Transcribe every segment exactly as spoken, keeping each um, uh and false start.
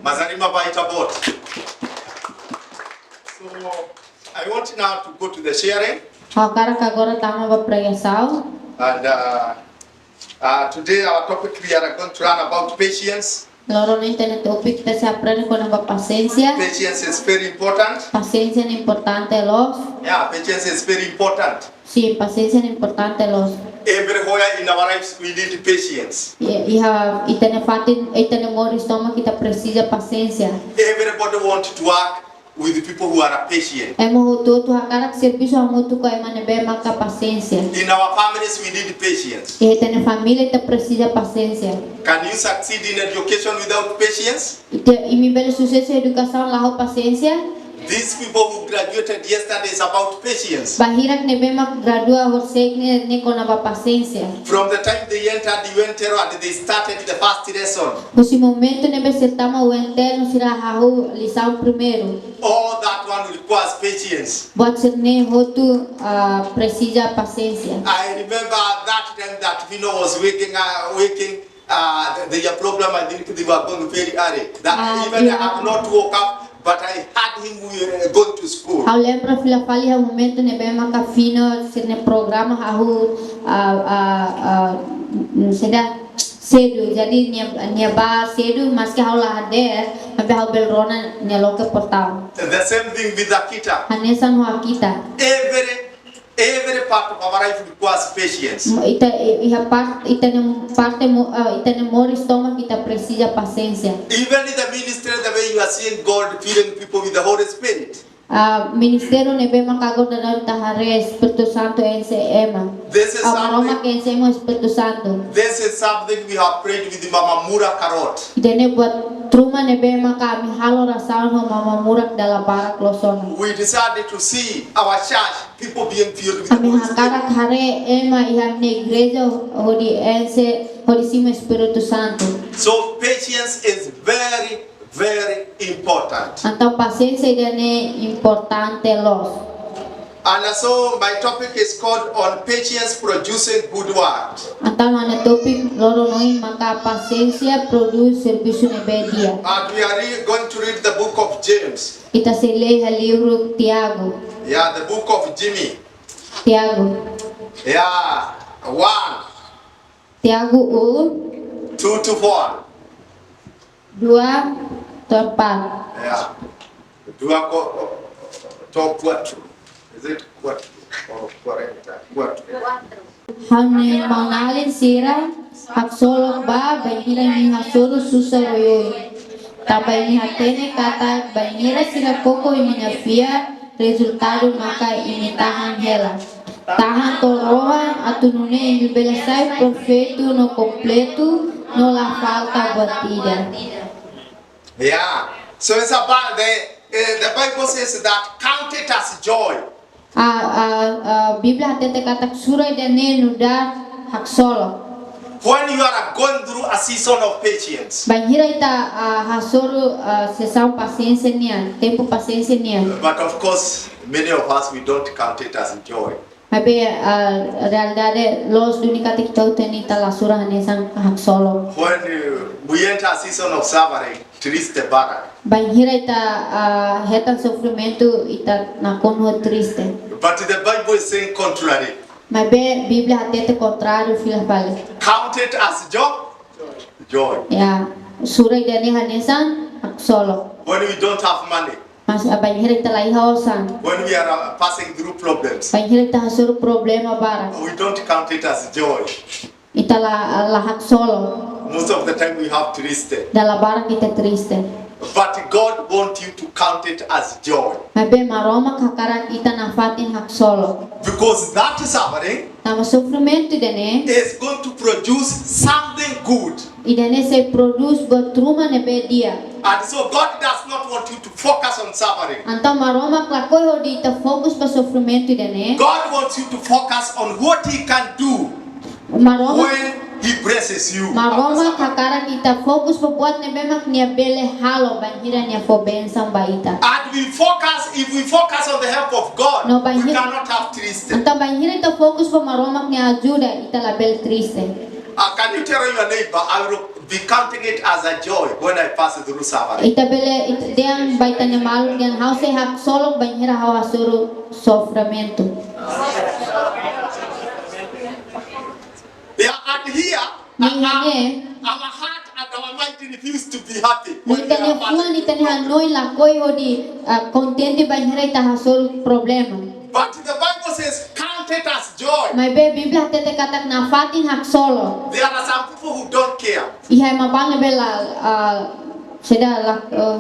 Maza-nima ba ita-boot. So, I want now to go to the sharing. Ha'u hakarak agora tama ba pregasaun. And uh, uh, today our topic we are going to learn about patience. Loron ita-nia tópiku ita sei aprende kona-ba pasiénsia. Patience is very important. Pasiénsia ne'e importante loos. Yeah, patience is very important. Sin, pasiénsia ne'e importante loos. Everywhere in our lives we need patience. I, iha ita-nia fatin, ita-nia moris tomak ita presiza pasiénsia. Everybody want to work with people who are patient. Ema hotu-hotu hakarak servisu hamutuk ho ema ne'ebé maka pasiénsia. In our families we need patience. Iha ita-nia família ita presiza pasiénsia. Can you succeed in education without patience? Ita, imi bele susesu edukasaun la ho pasiénsia? These people who graduated yesterday is about patience. Ba hirak ne'ebé mak gradua horisehik ne'e, ne'e kona-ba pasiénsia. From the time they entered U N Tero and they started the first lesson. Husi momentu ne'ebé sira tama U N Tero no sira hahú lisaun primeiru. All that one requires patience. Buat sira-ne'e hotu, ah, presiza pasiénsia. I remember that time that Vino was waking, uh, waking, uh, the, the problem, I think they were going very early. That Ah, even I yeah. have not woke up, but I heard him uh, going to school. Ha'u lembra fila fali iha momentu ne'ebé maka Vino sira-nia programa hahú, ah, ah, ah, mm, seda sedu. Jadi nia, nia bá sedu, maski ha'u la hadeer, maibé ha'u bele rona nia loke portaun. The same thing with Akita. Hanesan ho Akita. Every, every part of our life requires patience. Mo-, ita, i-, iha part, ita-nia parte mo-, ah, ita-nia moris tomak ita presiza pasiénsia. Even in the ministry, the way you are seeing God filling people with the Holy Spirit. Ah, ministériu ne'ebé maka agora daudaun ita haree Espíritu Santu enxe ema. This is Ah, something, Maromak enxe ema Espíritu Santu. This is something we have prayed with Mama Mura Karot. Ida-ne'e buat ruma ne'ebé maka ami halo orasaun ho Mama Mura dala barak loos ona. We decided to see our church, people being filled with the Ami Holy Spirit. Hakarak haree ema iha ami-nia igreja hodi enxe, hodi simu Espíritu Santu. So patience is very very important. Entaun pasiénsia ida-ne'e importante loos. And so my topic is called on patience producing good work. Entaun ha'u-nia tópiku loron ohin maka pasiénsia prodús servisu ne'ebé di'ak. And we are re-, going to read the book of James. Ita sei lee iha livru Tiago. Yeah, the book of Jimmy. Tiago. Yeah, one. Tiago um. Two to four. Dua to'o empat. Ya. Dua ko-, to'o kuatru. Is it kuatru or kuarenta? Kuatru. Ha'u-nia maun-alin sira, haksolok bá bainhira imi hasoru susar oioin. Tanba imi hatene katak bainhira sira koko imi-nia fiar, rezultadu maka imi tahan hela. Tahan to'o rohan atu nune'e imi bele sai perfeitu no kompletu no la falta buat ida. Yeah. So it's about the, uh, the Bible says that count it as joy. A, a, a, Bíblia hatete katak sura ida-ne'e nu'udar haksolok. When you are going through a season of patience. Bainhira ita, ah, hasoru, ah, sesaun pasiénsia nian, tempu pasiénsia nian. But of course, many of us, we don't count it as joy. Maibé, ah, realidade loos duni katak ita hotu-hotu ita la sura hanesan haksolok. When uh, we enter a season of suffering, triste barak. Bainhira ita, ah, hetan sofrimentu ita nakonu triste. But the Bible is saying contrary. Maibé Bíblia hatete kontráriu fila fali. Count it as joy. Joy. Ya, sura ida-ne'e hanesan haksolok. When we don't have money. Mas, ah, bainhira ita la iha osan. When we are uh, passing through problems. Bainhira ita hasoru problema barak. We don't count it as joy. Ita la, la haksolok. Most of the time we have triste. Dala barak ita triste. But God want you to count it as joy. Maibé Maromak hakarak ita nafatin haksolok. Because that suffering Tanba sofrimentu ida-ne'e is going to produce something good. Ida-ne'e sei prodús buat ruma ne'ebé di'ak. And so God does not want you to focus on suffering. Entaun Maromak lakohi hodi ita fokus ba sofrimentu ida-ne'e. God wants you to focus on what he can do Maromak, when he blesses you. Maromak hakarak ita fokus ba buat ne'ebé mak nia bele halo bainhira nia fó bensaun ba ita. And we focus, if we focus on the help of God, No we bainhira, cannot have triste. Entaun bainhira ita fokus ba Maromak nia ajuda, ita labele triste. Uh, can you tell your neighbor, I will be counting it as a joy when I pass through suffering. Ita bele, ita dehan ba ita-nia maluk dehan ha'u sei haksolok bainhira ha'u hasoru sofrimentu. Yeah, and here, Nia our, ne'e. Our heart and our mind refuse to be happy when we are passing through problem. Ita-nia fuan, ita-nia hanoin lakohi hodi, ah, kontente bainhira ita hasoru problema. But the Bible says, "Count it as joy." Maibé Bíblia hatete katak nafatin haksolok. There are some people who don't care. Iha ema balu ne'ebé la, ah, seidauk la, ah,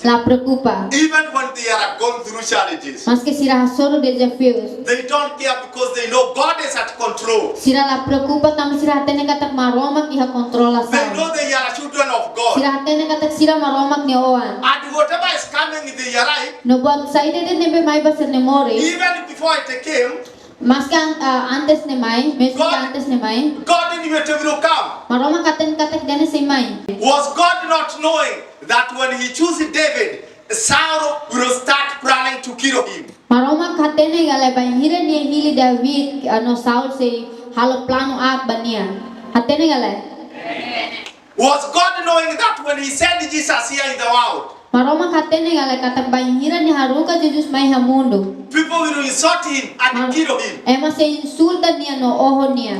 la preokupa. Even when they are going through challenges, Maske sira hasoru dezafius, they don't care because they know God is at control. Sira la preokupa tanba sira hatene katak Maromak iha kontrolasaun. They know they are children of God. Sira hatene katak sira Maromak nia oan. And whatever is coming in their life, No buat saida de'it ne'ebé mai ba sira-nia moris, even before it came, maske an-, ah, antes ne'e mai, mesmu God, antes ne'e mai, God knew it will come. Maromak hatene katak ida-ne'e sei mai. Was God not knowing that when he chooses David, Saul will start planning to kill him? Maromak hatene ka lae bainhira nia hili David, ah, no Saul sei halo planu aat ba nia? Hatene ka lae? Was God knowing that when he sent Jesus here in the world, Maromak hatene ka lae katak bainhira nia haruka Jesus mai iha mundu, people will insult him and Mar-, kill him? Ema sei insulta nia no oho nia.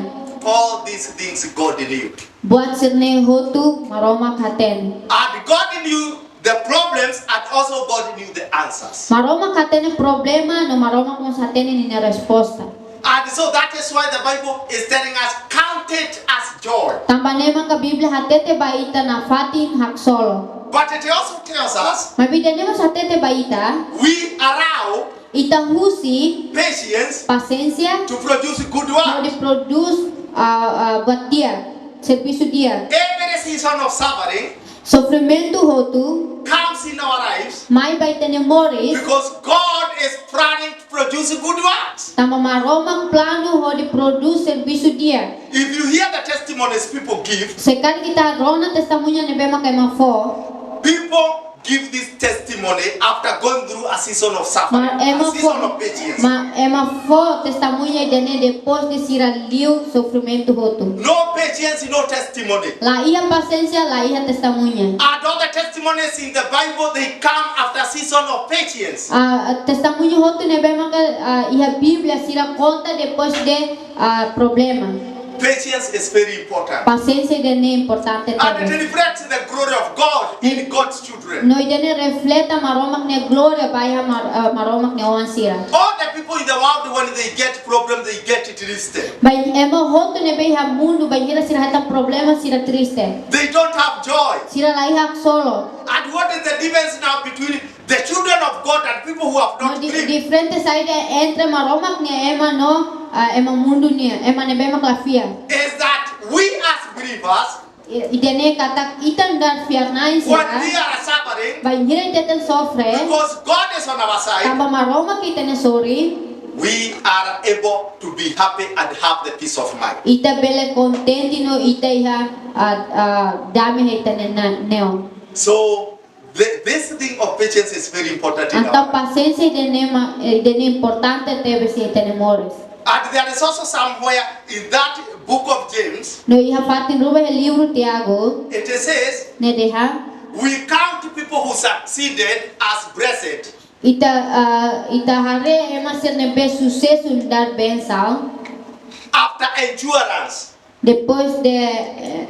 All these things God knew. Buat sira-ne'e hotu Maromak hatene. And God knew the problems and also God knew the answers. Maromak hatene problema, no Maromak mós hatene ninia resposta. And so that is why the Bible is telling us, "Count it as joy." Tanba ne'e maka Bíblia hatete ba ita nafatin haksolok. But it also tells us, Maibé ida-ne'e mós hatete ba ita, we allow ita husik patience pasiénsia to produce good work. Hodi prodús, ah, ah, buat di'ak, servisu di'ak. Every season of suffering Sofrimentu hotu comes in our lives mai ba ita-nia moris because God is planning to produce good works. Tanba Maromak planu hodi prodús servisu di'ak. If you hear the testimonies people give, Se karik ita rona testemuña ne'ebé maka ema fó, people give this testimony after going through a season of suffering, Mas ema a season fó, of patience. Mas ema fó testemuña ida-ne'e depois de sira liu sofrimentu hotu. No patience, no testimony. La iha pasiénsia, la iha testemuña. And all the testimonies in the Bible, they come after a season of patience. Ah, testemuña hotu ne'ebé maka, ah, iha Bíblia sira konta depois de, ah, problema. Patience is very important. Pasiénsia ida-ne'e importante tebes. And it reflects the glory of God in God's children. No ida-ne'e refleta Maromak nia glória ba iha Mar-, ah, Maromak nia oan sira. All the people in the world, when they get problem, they get it triste. Ba ema hotu ne'ebé iha mundu, bainhira sira hetan problema, sira triste. They don't have joy. Sira la iha haksolok. And what is the difference now between the children of God and people who have not believed? No di-, diferente saida entre Maromak nia ema no, ah, ema mundu nian, ema ne'ebé mak la fiar? Is that we as believers, I-, ida-ne'e katak ita nu'udar fiar-na'in sira, when we are suffering, bainhira ita hetan sofre, because God is on our side, tanba Maromak iha ita-nia sorin, we are able to be happy and have the peace of mind. Ita bele kontente no ita iha, ah, ah, dame iha ita-nia na-, neon. So, the, this thing of patience is very important in our life. Entaun pasiénsia ida-ne'e ma-, eh, ida-ne'e importante tebes iha ita-nia moris. And there is also somewhere in that book of James, No iha fatin rua iha livru Tiago, it says, ne'e dehan, we count people who succeeded as blessed. Ita, ah, ita haree ema sira ne'ebé susesu nu'udar bensaun. After endurance. Depois de, eh,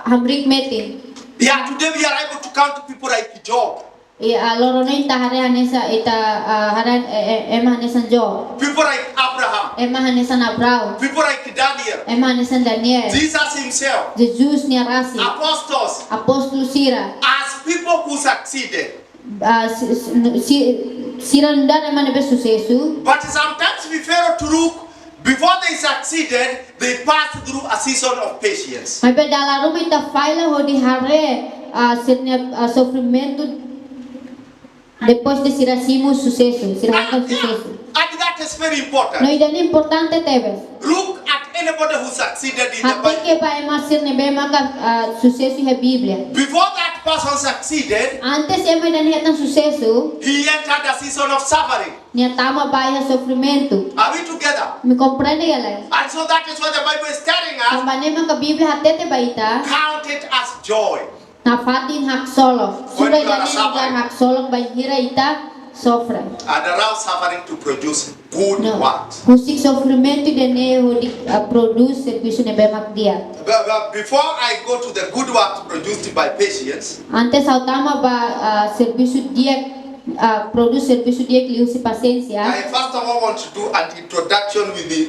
hamriik metin. Yeah, today we are able to count people like Job. I, ah, loron ne'e ita haree hanesan, ita, ah, haree, eh, eh, ema hanesan Job. People like Abraham. Ema hanesan Abraão. People like Daniel. Ema hanesan Daniel. Jesus himself. Jesus nia rasik. Apostles. Apóstolu sira. As people who succeeded. Ah, si-, si-, si-, sira nu'udar ema ne'ebé susesu. But sometimes we fail to look, before they succeeded, they passed through a season of patience. Maibé dala ruma ita falla hodi haree, ah, sira-nia, ah, sofrimentu depois de sira simu susesu, sira hetan susesu. And, yeah, and that is very important. No ida-ne'e importante tebes. Look at anybody who succeeded in the Bible. Hateke ba ema sira ne'ebé maka, ah, susesu iha Bíblia. Before that person succeeded, Antes ema ida-ne'e hetan susesu, he entered a season of suffering. Nia tama ba iha sofrimentu. Are we together? Imi komprende ka lae? And so that is what the Bible is telling us. Tanba ne'e maka Bíblia hatete ba ita. Count it as joy. Nafatin haksolok. When you are suffering. Sura ida-ne'e nu'udar haksolok bainhira ita sofre. And allow suffering to produce good works. No. Husik sofrimentu ida-ne'e hodi, ah, prodús servisu ne'ebé mak di'ak. But, but before I go to the good works produced by patience, Antes ha'u tama ba, ah, servisu di'ak, ah, prodús servisu di'ak liuhusi pasiénsia. I first of all want to do an introduction with the,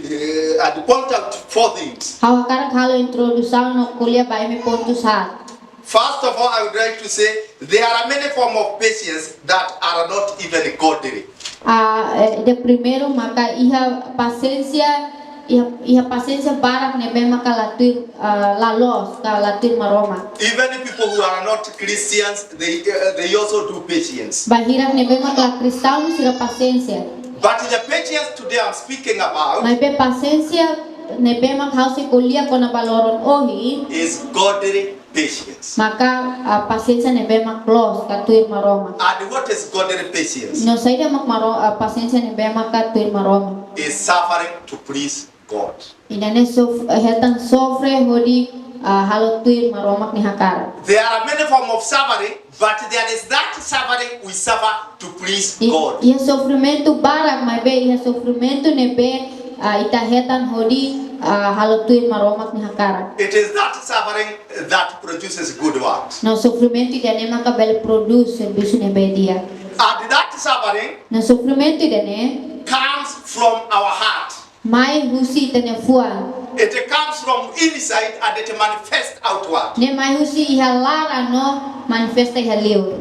uh, and point out four things. Ha'u hakarak halo introdusaun no ko'alia ba imi pontus haat. First of all, I would like to say there are many forms of patience that are not even godly. Ah, eh, de primeiru maka iha pasiénsia, iha, iha pasiénsia barak ne'ebé maka la tuir, ah, la loos, ka la tuir Maromak. Even people who are not Christians, they, uh, they also do patience. Bainhira ne'ebé maka la kristaun sira pasiénsia. But the patience today I'm speaking about Maibé pasiénsia ne'ebé mak ha'u sei ko'alia kona-ba loron ohin is godly patience. Maka, ah, pasiénsia ne'ebé mak loos ka tuir Maromak. And what is godly patience? No saida mak Maro-, ah, pasiénsia ne'ebé maka tuir Maromak. Is suffering to please God. Ida-ne'e sof-, eh, hetan sofre hodi, ah, halo tuir Maromak nia hakarak. There are many forms of suffering, but there is that suffering we suffer to please I-, God. Iha sofrimentu barak, maibé iha sofrimentu ne'ebé, ah, ita hetan hodi, ah, halo tuir Maromak nia hakarak. It is that suffering that produces good works. No sofrimentu ida-ne'e maka bele prodús servisu ne'ebé di'ak. And that suffering No sofrimentu ida-ne'e comes from our heart. Mai husi ita-nia fuan. It comes from inside and it manifests outward. Ne'e mai husi iha laran no manifesta iha liur.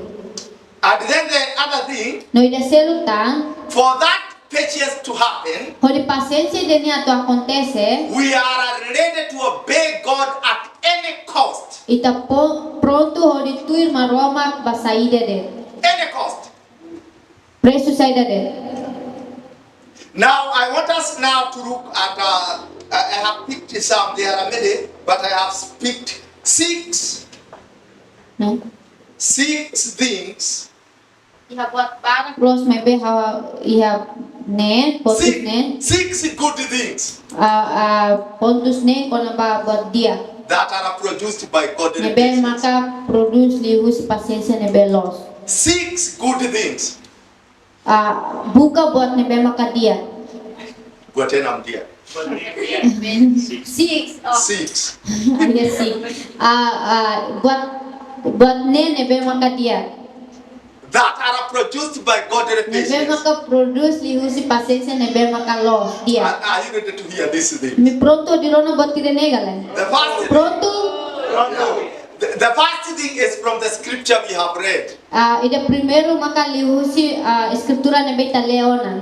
And then the other thing, No ida seluk tan, for that patience to happen, hodi pasiénsia ida-ne'e atu akontese, we are ready to obey God at any cost. Ita po-, prontu hodi tuir Maromak ba saida de'it. Any cost. Presu saida de'it. Now, I want us now to look at, uh, I I have picked some, there are many, but I have picked six, No? six things. Iha buat barak loos maibé ha'u iha ne'e, pontus ne'e. Six, six good things. Ah, ah, pontus ne'e kona-ba buat di'ak. That are produced by godly patience. Ne'ebé maka prodús liuhusi pasiénsia ne'ebé loos. Six good things. Ah, buka buat ne'ebé maka di'ak. Buat enam di'ak. Six. Oh. Six. Ada six. Ah, ah, buat, buat ne'e ne'ebé maka di'ak. That are produced by godly patience. Ne'ebé maka prodús liuhusi pasiénsia ne'ebé maka loos, di'ak. Are, are you ready to hear this thing? Imi prontu hodi rona buat ida-ne'e ka lae? The first thing. Prontu? Prontu. Yeah. The, the first thing is from the scripture we have read. Ah, ida primeiru maka liuhusi, ah, eskritura ne'ebé ita lee ona.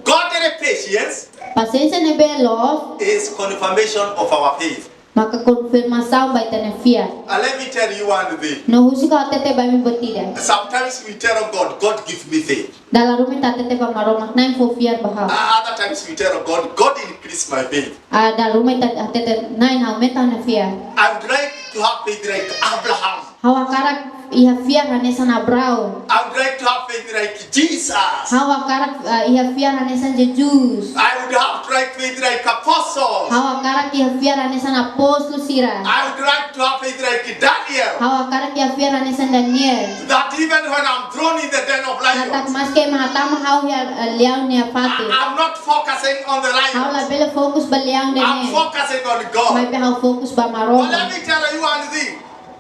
Godly patience Pasiénsia ne'ebé loos is confirmation of our faith. Maka konfirmasaun ba ita-nia fiar. And let me tell you one thing. No husik ha'u hatete ba imi buat ida. Sometimes we tell God, "God, give me faith." Dala ruma ita hatete ba Maromak, "Nai fó fiar ba ha'u." Uh, other times we tell God, "God, increase my faith." Ah, dala ruma ita hatete, "Nai, aumenta ha'u-nia fiar." I would like to have faith like Abraham. Ha'u hakarak iha fiar hanesan Abraão. I would like to have faith like Jesus. Ha'u hakarak, ah, iha fiar hanesan Jesus. I would have like faith like apostles. Ha'u hakarak iha fiar hanesan apóstolu sira. I would like to have faith like Daniel. Ha'u hakarak iha fiar hanesan Daniel. That even when I'm thrown in the den of lions, Katak maski ema hatama ha'u iha, eh, leaun nia fatin, I, I'm not focusing on the lions. Ha'u labele fokus ba leaun ida-ne'e. I'm focusing on God. Maibé ha'u fokus ba Maromak. But let me tell you one thing.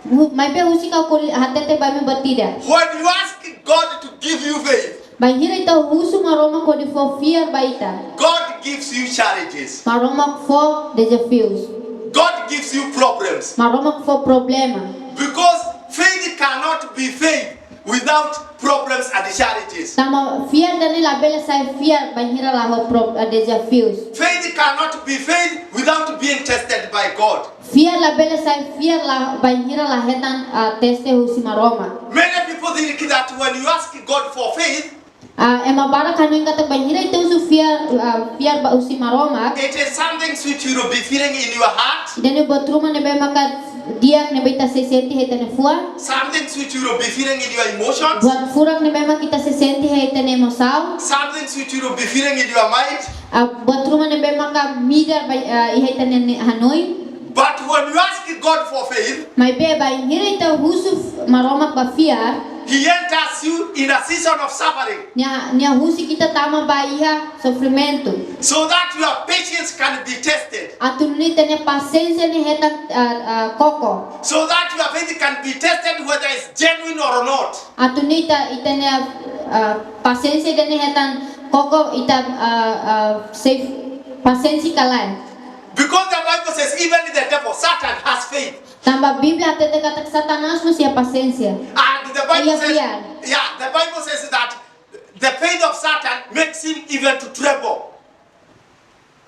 Hu-, maibé husik ha'u ko'alia, hatete ba imi buat ida. When you ask God to give you faith, Bainhira ita husu Maromak hodi fó fiar ba ita, God gives you challenges. Maromak fó dezafius. God gives you problems. Maromak fó problema. Because faith cannot be faith without problems and challenges. Tanba fiar ida-ne'e labele sai fiar bainhira la ho pro-, eh, dezafius. Faith cannot be faith without being tested by God. Fiar labele sai fiar la, bainhira la hetan, ah, teste husi Maromak. Many people think that when you ask God for faith, Ah, ema barak hanoin katak bainhira ita husu fiar, ah, fiar ba husi Maromak, it is something which you will be feeling in your heart. Ida-ne'e buat ruma ne'ebé maka di'ak ne'ebé ita sei sente iha ita-nia fuan. Some things which you will be feeling in your emotions. Buat furak ne'ebé mak ita sei sente iha ita-nia emosaun. Some things which you will be feeling in your mind. Ah, buat ruma ne'ebé maka midar ba, ah, iha ita-nia hanoin. But when you ask God for faith, Maibé bainhira ita husu Maromak ba fiar, He enters you in a season of suffering nia, nia husik ita tama ba iha sofrimentu. so that your patience can be tested. Atu nune'e ita-nia pasiénsia ne'e hetan, ah, ah, koko. So that your faith can be tested whether it's genuine or not. Atu nune'e ita, ita-nia, ah, pasiénsia ida-ne'e hetan koko ita, ah, ah, sei pasiénsia ka lae. Because the Bible says even the devil, Satan, has faith. Tanba Bíblia hatete katak Satanás mós iha pasiénsia. And the Bible Iha says, fiar. Yeah, the Bible says that the faith of Satan makes him even to tremble.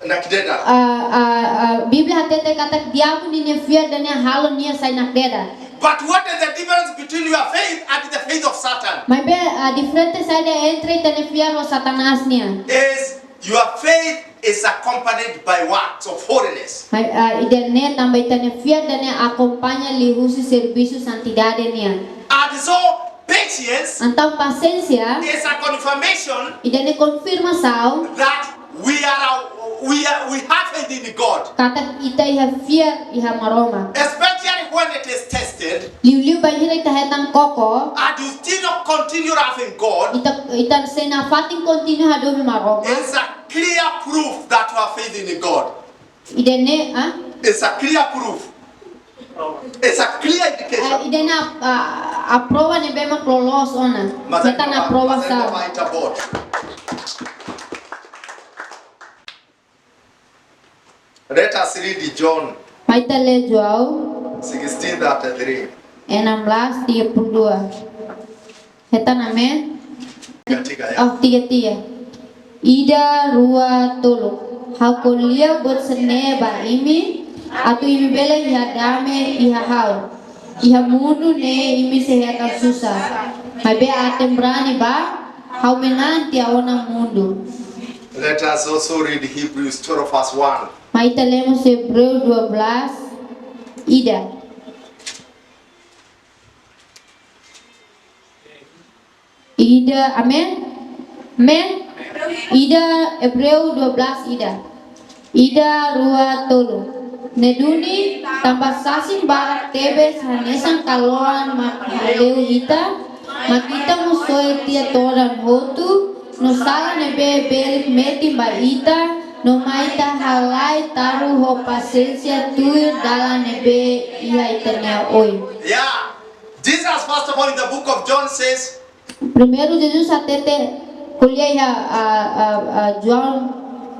Nakdedar. Ah, ah, ah, Bíblia hatete katak diabu ninia fiar ida-ne'e halo nia sai nakdedar. But what is the difference between your faith and the faith of Satan? Maibé, ah, diferente saida entre ita-nia fiar ho Satanás nian? Is your faith is accompanied by works of holiness. Mai, ah, ida-ne'e tanba ita-nia fiar ida-ne'e akompaña liuhusi servisu santidade nian. And so patience Entaun pasiénsia is a confirmation ida-ne'e konfirmasaun that we are, we are, we have faith in God. Katak ita iha fiar iha Maromak. Especially when it is tested, Liuliu bainhira ita hetan koko, and you still continue loving God, ita, ita sei nafatin kontinua hadomi Maromak. It's a clear proof that you have faith in God. Ida-ne'e, ah? It's a clear proof. It's a clear Ah, indication. ida-ne'e, ah, ah, prova ne'ebé mak loloos ona. Mas Hetan ainda aprovasaun. vai, mas ainda vai, tá bom. Let us read John Mai ita lee João sixteen thirty-three. enam belas tiga puluh dua. Hetan, amen? Tiga, tiga, ya. Oh, tiga tiga. Ida, rua, tolu. Ha'u ko'alia buat sira-ne'e ba imi, atu imi bele iha dame iha ha'u. Iha mundu ne'e imi sei hetan susar. Maibé aten brani bá, ha'u manán tiha ona mundu. Let us also read Hebrews twelve verse one. Mai ita lee mós Hebreu dua belas, ida. Ida, amen? Amen? Ida, Hebreu dua belas, ida. Ida, rua, tolu. Ne'e duni, tanba sasin barak tebes hanesan kalohan mak haleu ita, mak ita mós soe tiha todan hotu, no sala ne'ebé belik metin ba ita, no mai ita halai taru ho pasiénsia tuir dalan ne'ebé iha ita-nia oin. Yeah. Jesus, first of all, in the book of John says, Primeiru, Jesus hatete ko'alia iha, ah, ah, ah, João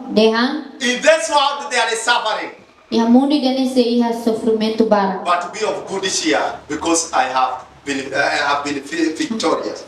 dehan, in this world there is suffering, iha mundu ida-ne'e sei iha sofrimentu barak. But be of good cheer, because I have been, I have been vi- victorious.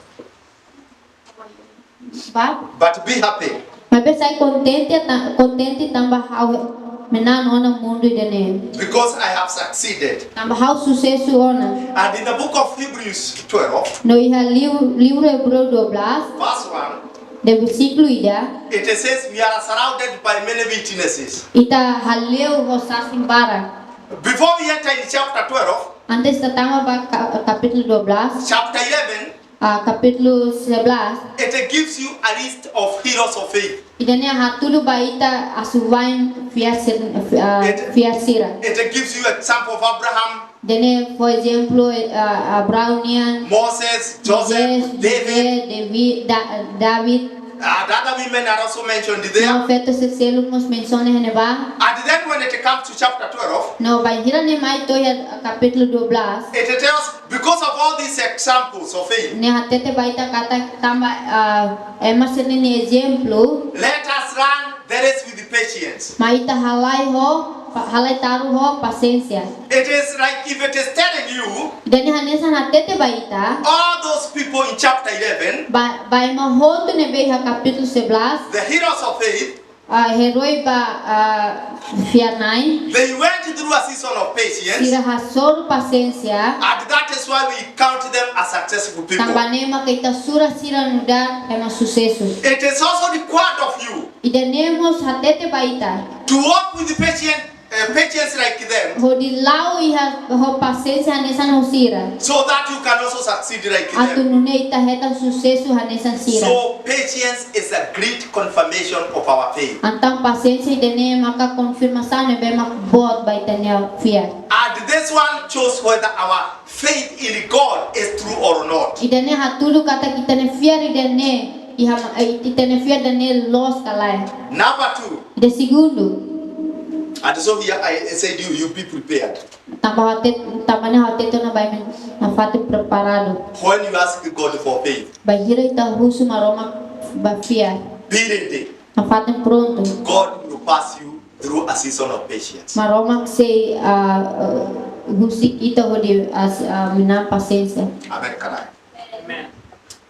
Ba? But be happy, Maibé sai kontente, ta- kontente tanba ha'u manán ona mundu ida-ne'e. Because I have succeeded. Tanba ha'u susesu ona. And in the book of Hebrews twelve, No iha liu- livru Hebreu dua belas, verse one, de versíkulu ida, it says we are surrounded by many witnesses. Ita haleu ho sasin barak. Before we enter in chapter twelve, Antes ita tama ba ka- kapítulu dua belas, chapter eleven, ah, kapítulu sebelas, it gives you a list of heroes of faith. Ida-ne'e hatudu ba ita asuwa'in fiar sir- ah, It- fiar sira. It gives you example of Abraham, Ida-ne'e, por ezemplu, ah, Abraão nian, Moses, Joseph, Moisés, David. José, Davi- Da- David, Uh, the other women are also mentioned there. no feto seselu mós mensiona iha ne'ebá. And then when it comes to chapter twelve, No bainhira ne'e mai to'o iha kapítulu dua belas, it tells, because of all these examples of faith, ne'e hatete ba ita katak tanba, ah, ema sira-nia ezemplu, let us run the race with patience. mai ita halai ho, pa- halai taru ho pasiénsia. It is like if it is telling you, Ida-ne'e hanesan hatete ba ita, all those people in chapter eleven, ba, ba ema hotu ne'ebé iha kapítulu sebelas, the heroes of faith, ah, herói ba, ah, fiar-na'in, they went through a season of patience, sira hasoru pasiénsia, and that is why we count them as successful people. tanba ne'e maka ita sura sira nu'udar ema susesu. It is also required of you Ida-ne'e mós hatete ba ita. to walk with patience, uh, patience like them, hodi la'o iha ho pasiénsia hanesan ho sira. So that you can also succeed like them. Atu nune'e ita hetan susesu hanesan sira. So patience is a great confirmation of our faith. Entaun pasiénsia ida-ne'e maka konfirmasaun ne'ebé mak boot ba ita-nia fiar. And this one shows whether our faith in God is true or not. Ida-ne'e hatudu katak ita-nia fiar ida-ne'e, iha, eh, ita-nia fiar ida-ne'e loos ka lae. Number two. Ida segundu. And so here I said you, you be prepared. Tanba ha'u hatete, tanba ne'e ha'u hatete ona ba imi nafatin preparadu. When you ask God for faith, Bainhira ita husu Maromak ba fiar, be ready. Nafatin prontu. God will pass you through a season of patience. Maromak sei, ah, ah, husik ita hodi as, ah, manán pasiénsia. Amen, ka lae?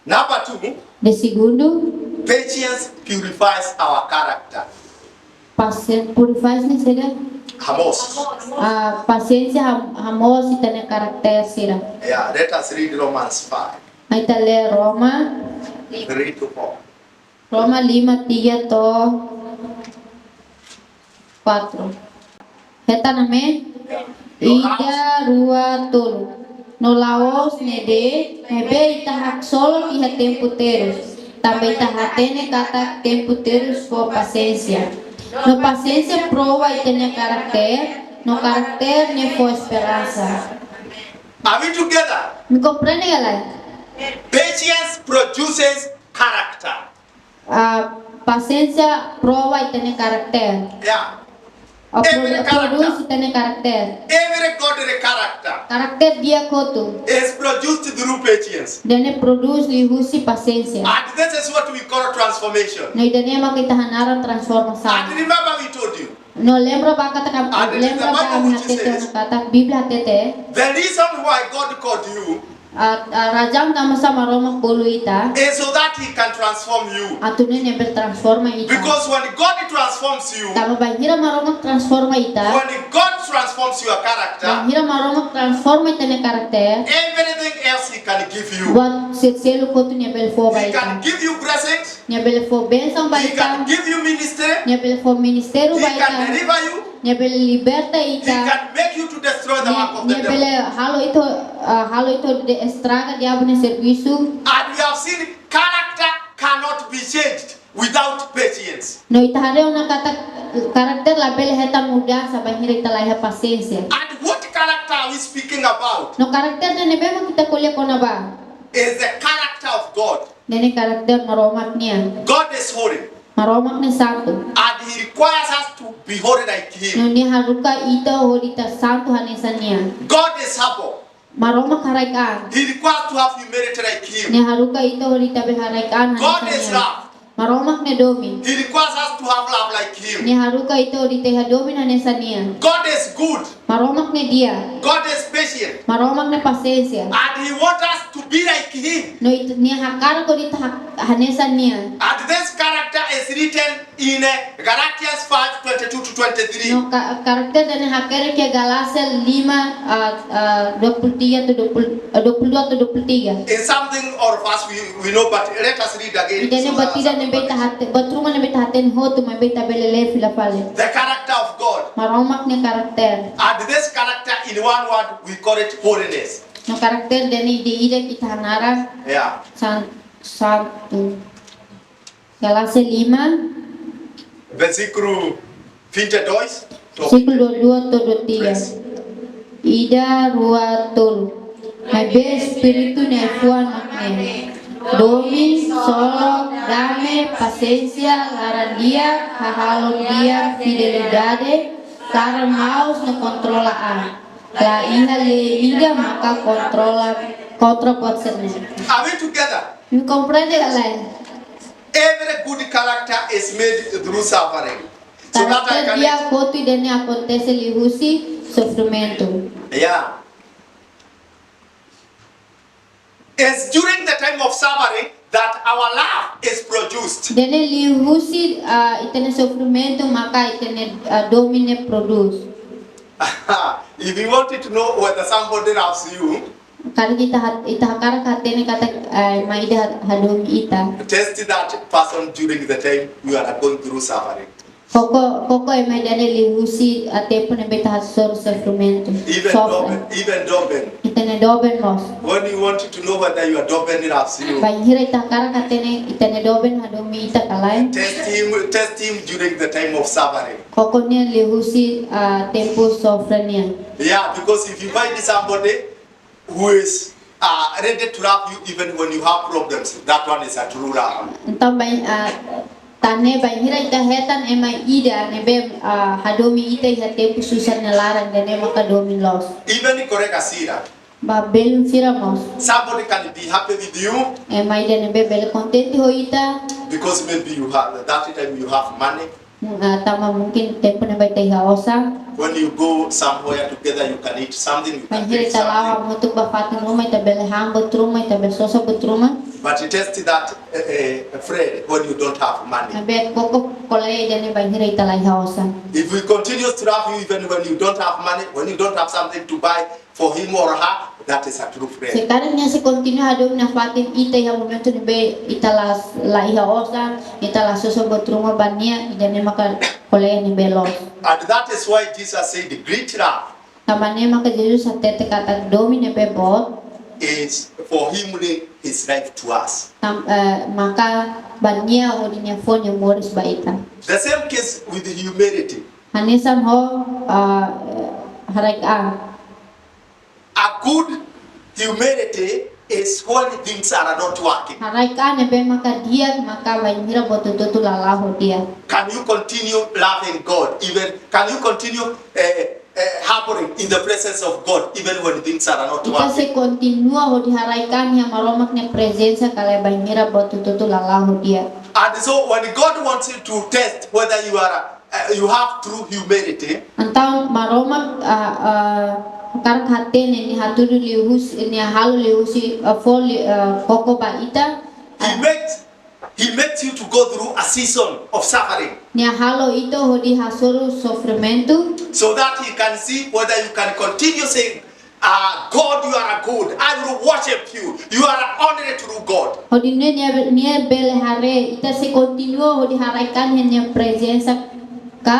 Number two, Ida segundu, patience purifies our character. pasién-, purifies ne'e saida? Hamoos. Ah, pasiénsia ham-, hamoos ita-nia karakter sira. Yeah, let us read Romans five, Mai ita lee Roma, three to four. Roma lima, tiga to'o kuatru. Hetan ne'e? Ida, rua, tolu. No la'ós ne'e de'it, maibé ita haksolok iha tempu terus. Tanba ita hatene katak tempu terus fó pasiénsia. No pasiénsia prova ita-nia karakter, no karakter ne'e fó esperansa. Are we together? Imi komprende ka lae? Patience produces character. Ah, pasiénsia prova ita-nia karakter. Yeah. Ah, Every produ-, character. Produz ita-nia karakter. Every godly character Karakter di'ak hotu is produced through patience. Ida-ne'e produz liuhusi pasiénsia. And this is what we call transformation. No ida-ne'e mak ita hanaran transformasaun. And remember, we told you, No lembra ba katak, And it is the lembra ba Bible ami which hatete says, ona katak Bíblia hatete, the reason why God called you ah, ah, razaun tanba sá Maromak bolu ita, is so that He can transform you. Atu nune'e bele transforma ita. Because when God transforms you, Tanba bainhira Maromak transforma ita, when God transforms your character, bainhira Maromak transforma ita-nia karakter, everything else He can give you. buat se-, seluk hotu Nia bele fó ba He ita. Can give you blessings. Nia bele fó bensaun ba He ita. Can give you ministry. Nia bele fó ministériu He ba Can ita. Deliver you. Nia bele liberta He ita. Can make you to destroy the work of the Nia devil. Bele halo ita, ah, halo ita hodi estraga diabu nia servisu. And we have seen character cannot be changed without patience. No ita haree ona katak karakter labele hetan mudansa bainhira ita laiha pasiénsia. And what character are we speaking about? No karakter ida-ne'ebé mak ita ko'alia kona-ba? Is the character of God. Ida-ne'e karakter Maromak nian. God is holy. Maromak ne'e santu. And He requires us to be holy like Him. No Nia haruka ita hodi ita santu hanesan Nia. God is humble. Maromak haraik-an. He requires to have humility like Him. Nia haruka ita hodi ita bele haraik-an hanesan Nia. God is love. Maromak ne'e domin. He requires us to have love like Him. Nia haruka ita hodi ita iha domin hanesan Nia. God is good. Maromak ne'e di'ak. God is patient. Maromak ne'e pasiénsia. And He wants us to be like Him. No ita, Nia hakarak hodi ita ha-, hanesan Nia. And this character is written in, uh, Galatians five twenty-two to twenty-three. No ka-, karakter ida-ne'e hakerek iha Galásia lima, ah, ah, dua puluh tiga to'o dua puluh, ah, dua puluh dua to'o dua puluh tiga. In something of us we, we know, but let us read again. Ida-ne'e buat ida ne'ebé ita hate-, buat ruma ne'ebé ita hatene hotu, maibé ita bele lee fila fali. The character of God. Maromak nia karakter. And this character, in one word, we call it holiness. No karakter ida-ne'e ida-idak ita hanaran Yeah. san-, santu. Galásia lima, Versículo vinte e dois. Versíkulu dua dua to'o dua tiga. Yes. Ida, rua, tolu. Maibé Espíritu nia ai-fuan mak ne'e: domin, solok, dame, pasiénsia, laran-di'ak, hahalok di'ak, fidelidade, kaer maus no kontrola an. La iha lei ida maka kontrola, kontra buat sira-ne'e. Are we together? Imi komprende ka lae? Every good character is made through suffering. So that I Karakter can di'ak hotu ida-ne'e akontese liuhusi sofrimentu. Yeah. It's during the time of suffering that our love is produced. Ida-ne'e liuhusi, ah, ita-nia sofrimentu maka ita-nia, ah, domin ne'e prodús. If you wanted to know whether somebody loves you, Karik ita hat-, ita hakarak hatene katak, ah, ema ida ha-, hadomi ita. Test that person during the time you are going through suffering. Koko, koko ema ida-ne'e liuhusi, ah, tempu ne'ebé ita hasoru sofrimentu. Even sofre. Doben, even doben. Ita-nia doben mós. When you want to know whether you are doben enough, you Bainhira ita hakarak hatene ita-nia doben hadomi ita ka lae. Test him, test him during the time of suffering. Koko nia liuhusi, ah, tempu sofre nian. Yeah, because if you find somebody who is, uh, ready to love you even when you have problems, that one is a true love. Entaun, bain, ah, tan ne'e bainhira ita hetan ema ida ne'ebé, ah, hadomi ita iha tempu susar nia laran, ida-ne'e maka domin loos. Even kolega sira. Ba belun sira mós. Somebody can be happy with you. Ema ida ne'ebé bele kontente ho ita. Because maybe you have, that time you have money. Mm, ah, tanba mungkin tempu ne'ebá ita iha osan. When you go somewhere together, you can eat something, you can drink something. Bainhira ita la'o hamutuk ba fatin ruma, ita bele han buat ruma, ita bele sosa buat ruma. But you test that, eh, eh, friend, when you don't have money. Maibé koko kolega ida-ne'e bainhira ita la iha osan. If he continues to love you even when you don't have money, when you don't have something to buy for him or her, that is a true friend. Se karik nia sei kontinua hadomi nafatin ita iha momentu ne'ebé ita la, la iha osan, ita la sosa buat ruma ba nia, ida-ne'e maka kolega ne'ebé loos. And that is why Jesus said, "Great love." Tanba ne'e maka Jesus hatete katak domin ne'ebé boot. Is for him to lay his life to us. Tan, eh, maka ba nia hodi nia fó nia moris ba ita. The same case with humility. Hanesan ho, ah, haraik-an. A good humility is when things are not working. Haraik-an ne'ebé maka di'ak, maka bainhira buat hotu-hotu la la'o ho di'ak. Can you continue loving God? Even, can you continue, eh, eh, harboring in the presence of God even when things are not working? Ita sei kontinua hodi haraik-an iha Maromak nia prezensa ka lae bainhira buat hotu-hotu la la'o ho di'ak. And so when God wants you to test whether you are, uh, you have true humility. Entaun Maromak, ah, ah, hakarak hatene, nia hatudu liuhusi, nia halo liuhusi, ah, fó li-, ah, koko ba ita. He makes, he makes you to go through a season of suffering. Nia halo ita hodi hasoru sofrimentu. So that he can see whether you can continue saying, "Ah, God, you are a good. I will worship you. You are only true God." Hodi nune'e nia, nia bele haree, ita sei kontinua hodi haraik-an iha nia prezensa ka?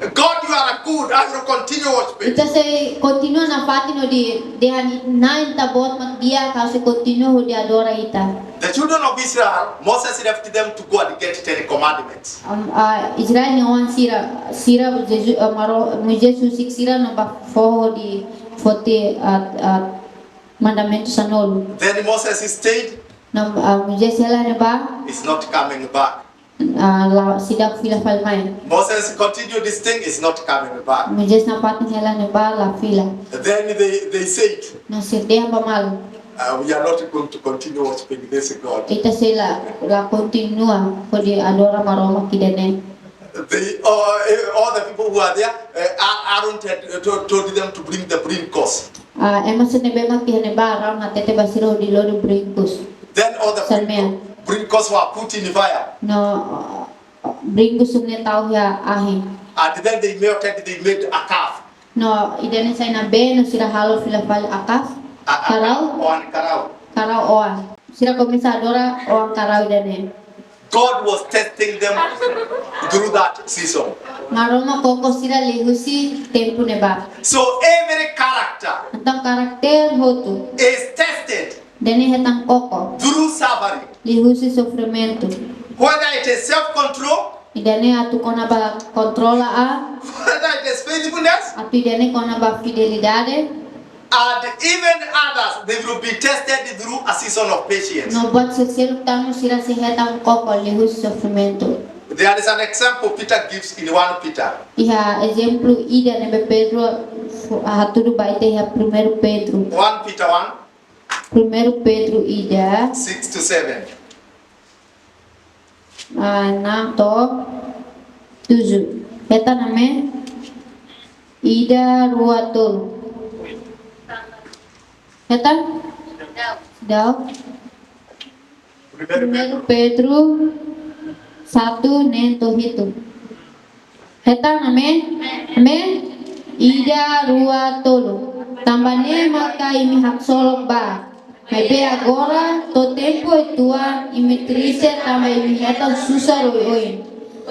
"God, you are a good. I will continue worshiping." Ita sei kontinua nafatin hodi dehan Na'i ita-boot mak di'ak, ha'u sei kontinua hodi adora ita. The children of Israel, Moses left them to go and get ten commandments. Am, ah, Israel nia oan sira, sira Jesus, ah, Maro-, Moisés husik sira no bá foho hodi foti, ah, ah, mandamentu sanulu. Then Moses stayed. No, ah, Moisés hela ne'ebá. Is not coming back. Ah, la, seidauk fila fali mai. Moses continued this thing, is not coming back. Moisés nafatin hela ne'ebá la fila. Then they, they said, No sira dehan ba malu. Uh, we are not going to continue worshiping this God. Ita sei la, la kontinua hodi adora Maromak ida-ne'e. They, uh, eh, all the people who are there, uh, Aa-, Aaron had, uh, told, told them to bring the brincos. Ah, ema sira ne'ebé mak iha ne'ebá, Aaron hatete ba sira hodi lori brincos. Then all the Sira-ne'e. Brincos, brincos were put in the fire. No, ah, brincos ne'e tau iha ahi. And then they melted, they made a calf. No, ida-ne'e sai ne'ebé no sira halo fila fali a calf. A, a, karau. Oan karau. Karau oan. Sira komesa adora oan karau ida-ne'e. God was testing them through that season. Maromak koko sira liuhusi tempu ne'ebá. So every character Entaun karakter hotu is tested ida-ne'e hetan koko through suffering. Liuhusi sofrimentu. Whether it is self-control, Ida-ne'e atu kona-ba kontrola an. Whether it is faithfulness, Atu ida-ne'e kona-ba fidelidade. And even others, they will be tested through a season of patience. No buat sira seluk tan no sira sei hetan koko liuhusi sofrimentu. There is an example Peter gives in One Peter. Iha ezemplu ida ne'ebé Pedro fu-, hatudu ba ita iha Primeiru Pedro. One Peter one. Primeiru Pedro ida. Six to seven. Ah, enam to'o tujuh. Hetan ne'e? Ida, rua, tolu. Hetan? Dau. Primeiru Pedro satu, neen to'o hitu. Hetan, amen? Amen. Ida, rua, tolu. Tanba ne'e maka imi haksolok ba. Maibé agora, to'o tempu uitoan, imi triste tanba imi hetan susar oioin.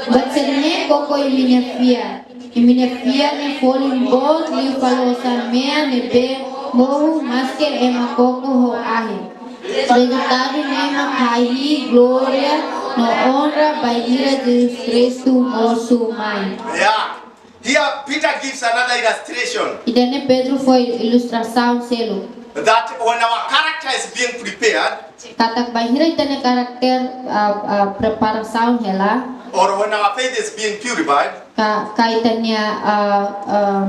Buat sira-ne'e koko imi-nia fiar. Imi-nia fiar ne'e folin boot liu fali osan-mean ne'ebé mohu maske ema koko ho ahi. Rezultadu ne'e mak hahi'i glória no onra bainhira Jesus Kristu mosu mai. Yeah. Here, Peter gives another illustration Ida-ne'e Pedro fó ilustrasaun seluk. That when our character is being prepared, Katak bainhira ita-nia karakter, ah, ah, preparasaun hela, or when our faith is being purified, ka, ka ita-nia, ah, ah,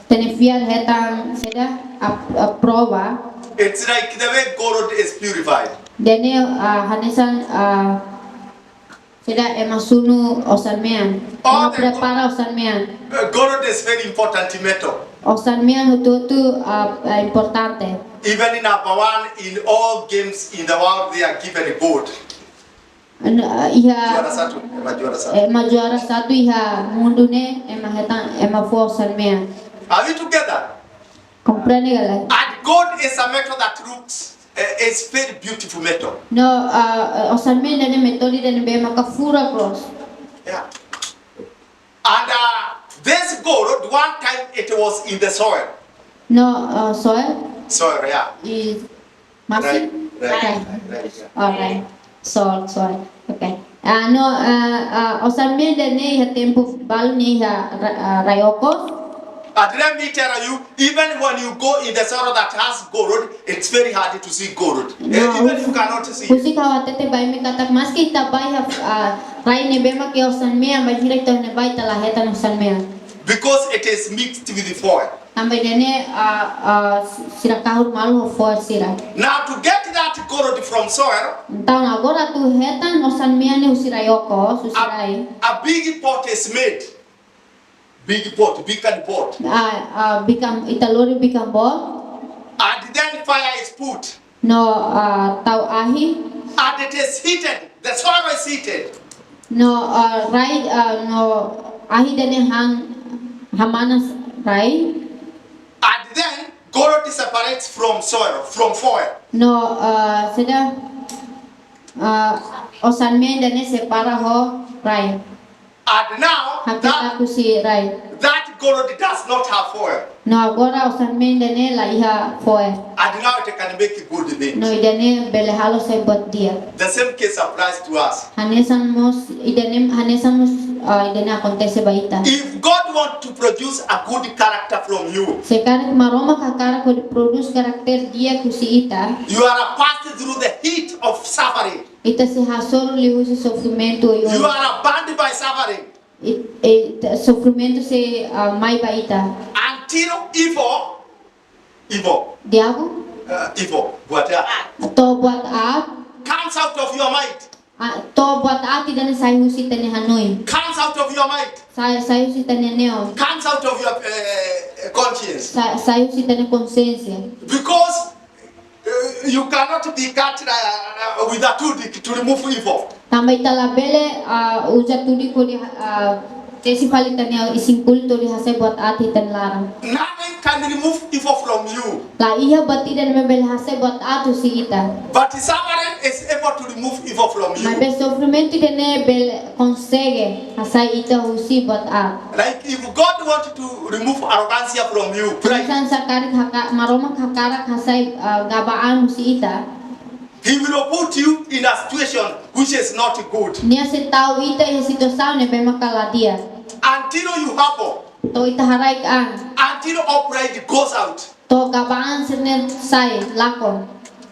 ita-nia fiar hetan saida, ah, ah, prova. It's like the way gold is purified. Ida-ne'e, ah, hanesan, ah, saida, ema sunu osan-mean. Oh, Ema prepara osan-mean. Uh, gold is very important metal. Osan-mean hotu-hotu, ah, ah, importante. Even in number one, in all games in the world, they are given gold. N-, ah, iha Juara satu, ema juara satu. ema juara satu iha mundu ne'e, ema hetan, ema fó osan-mean. Are we together? Komprende ka lae? And gold is a metal that looks, uh, is very beautiful metal. No, ah, osan-mean ida-ne'e metal ida ne'ebé maka furak loos. Yeah. And uh, this gold, one time it was in the soil. No, ah, soil? Soil, yeah. I masi? Right, right, Right. right, yeah. Alright. Soil, soil. Okay. Ah, no, ah, ah, osan-mean ida-ne'e iha tempu balu ne'e iha ra-, ah, rai okos. And let me tell you, even when you go in the soil that has gold, it's very hard to see gold. No, Even you cannot see it. Husik ha'u hatete ba imi katak maski ita bá iha, ah, rai ne'ebé mak iha osan-mean, bainhira ita iha ne'ebá ita la hetan osan-mean. Because it is mixed with the foil. Tanba ida-ne'e, ah, ah, si-, sira kahur malu ho foil sira. Now to get that gold from soil, Entaun agora atu hetan osan-mean ne'e husi rai okos, husi rai. A, a big pot is made. Big pot, big and pot. Ah, ah, bikan, ita lori bikan boot. And then fire is put. No, ah, tau ahi. And it is heated. The soil is heated. No, ah, rai, ah, no, ahi ida-ne'e han, hamanas rai. And then gold separates from soil, from foil. No, ah, saida, ah, osan-mean ida-ne'e separa ho rai. And now Hakikat that, husi rai. That gold does not have foil. No, agora osan-mean ida-ne'e la iha foil. And now it can make good things. No, ida-ne'e bele halo sai buat di'ak. The same case applies to us. Hanesan mós, ida-ne'e, hanesan mós, ah, ida-ne'e akontese ba ita. If God wants to produce a good character from you, Se karik Maromak hakarak hodi prodús karakter di'ak husi ita, you are passed through the heat of suffering. Ita sei hasoru liuhusi sofrimentu You oioin. Are bound by suffering. I, i, sofrimentu sei, ah, mai ba ita. Until evil, evil, Diabu, uh, evil, buat jahat, to'o buat aat, comes out of your mind, ah, to'o buat aat ida-ne'e sai husi ita-nia hanoin. Comes out of your mind, Sai, sai husi ita-nia neon. Comes out of your uh, conscience. Sai, sai husi ita-nia konsiénsia. Because uh, you cannot be cut uh, with a toothpick to remove evil. Tanba ita labele, ah, uza toothpick hodi, ah, tesi fali ita-nia isin-kulit hodi hasai buat aat iha ita-nia laran. Nothing can remove evil from you. La iha buat ida ne'ebé bele hasai buat aat husi ita. But suffering is able to remove evil from you. Maibé sofrimentu ida-ne'e bele konsege hasai ita husi buat aat. Like if God wanted to remove arrogancy from you, pride, Hanesan se karik haka, Maromak hakarak hasai, ah, gaba-an husi ita. He will put you in a situation which is not good. Nia sei tau ita iha situasaun ne'ebé maka la di'ak. Until you humble. To'o ita haraik an. Until all pride goes out. To'o gaba-an sira-ne'e sai, lakon.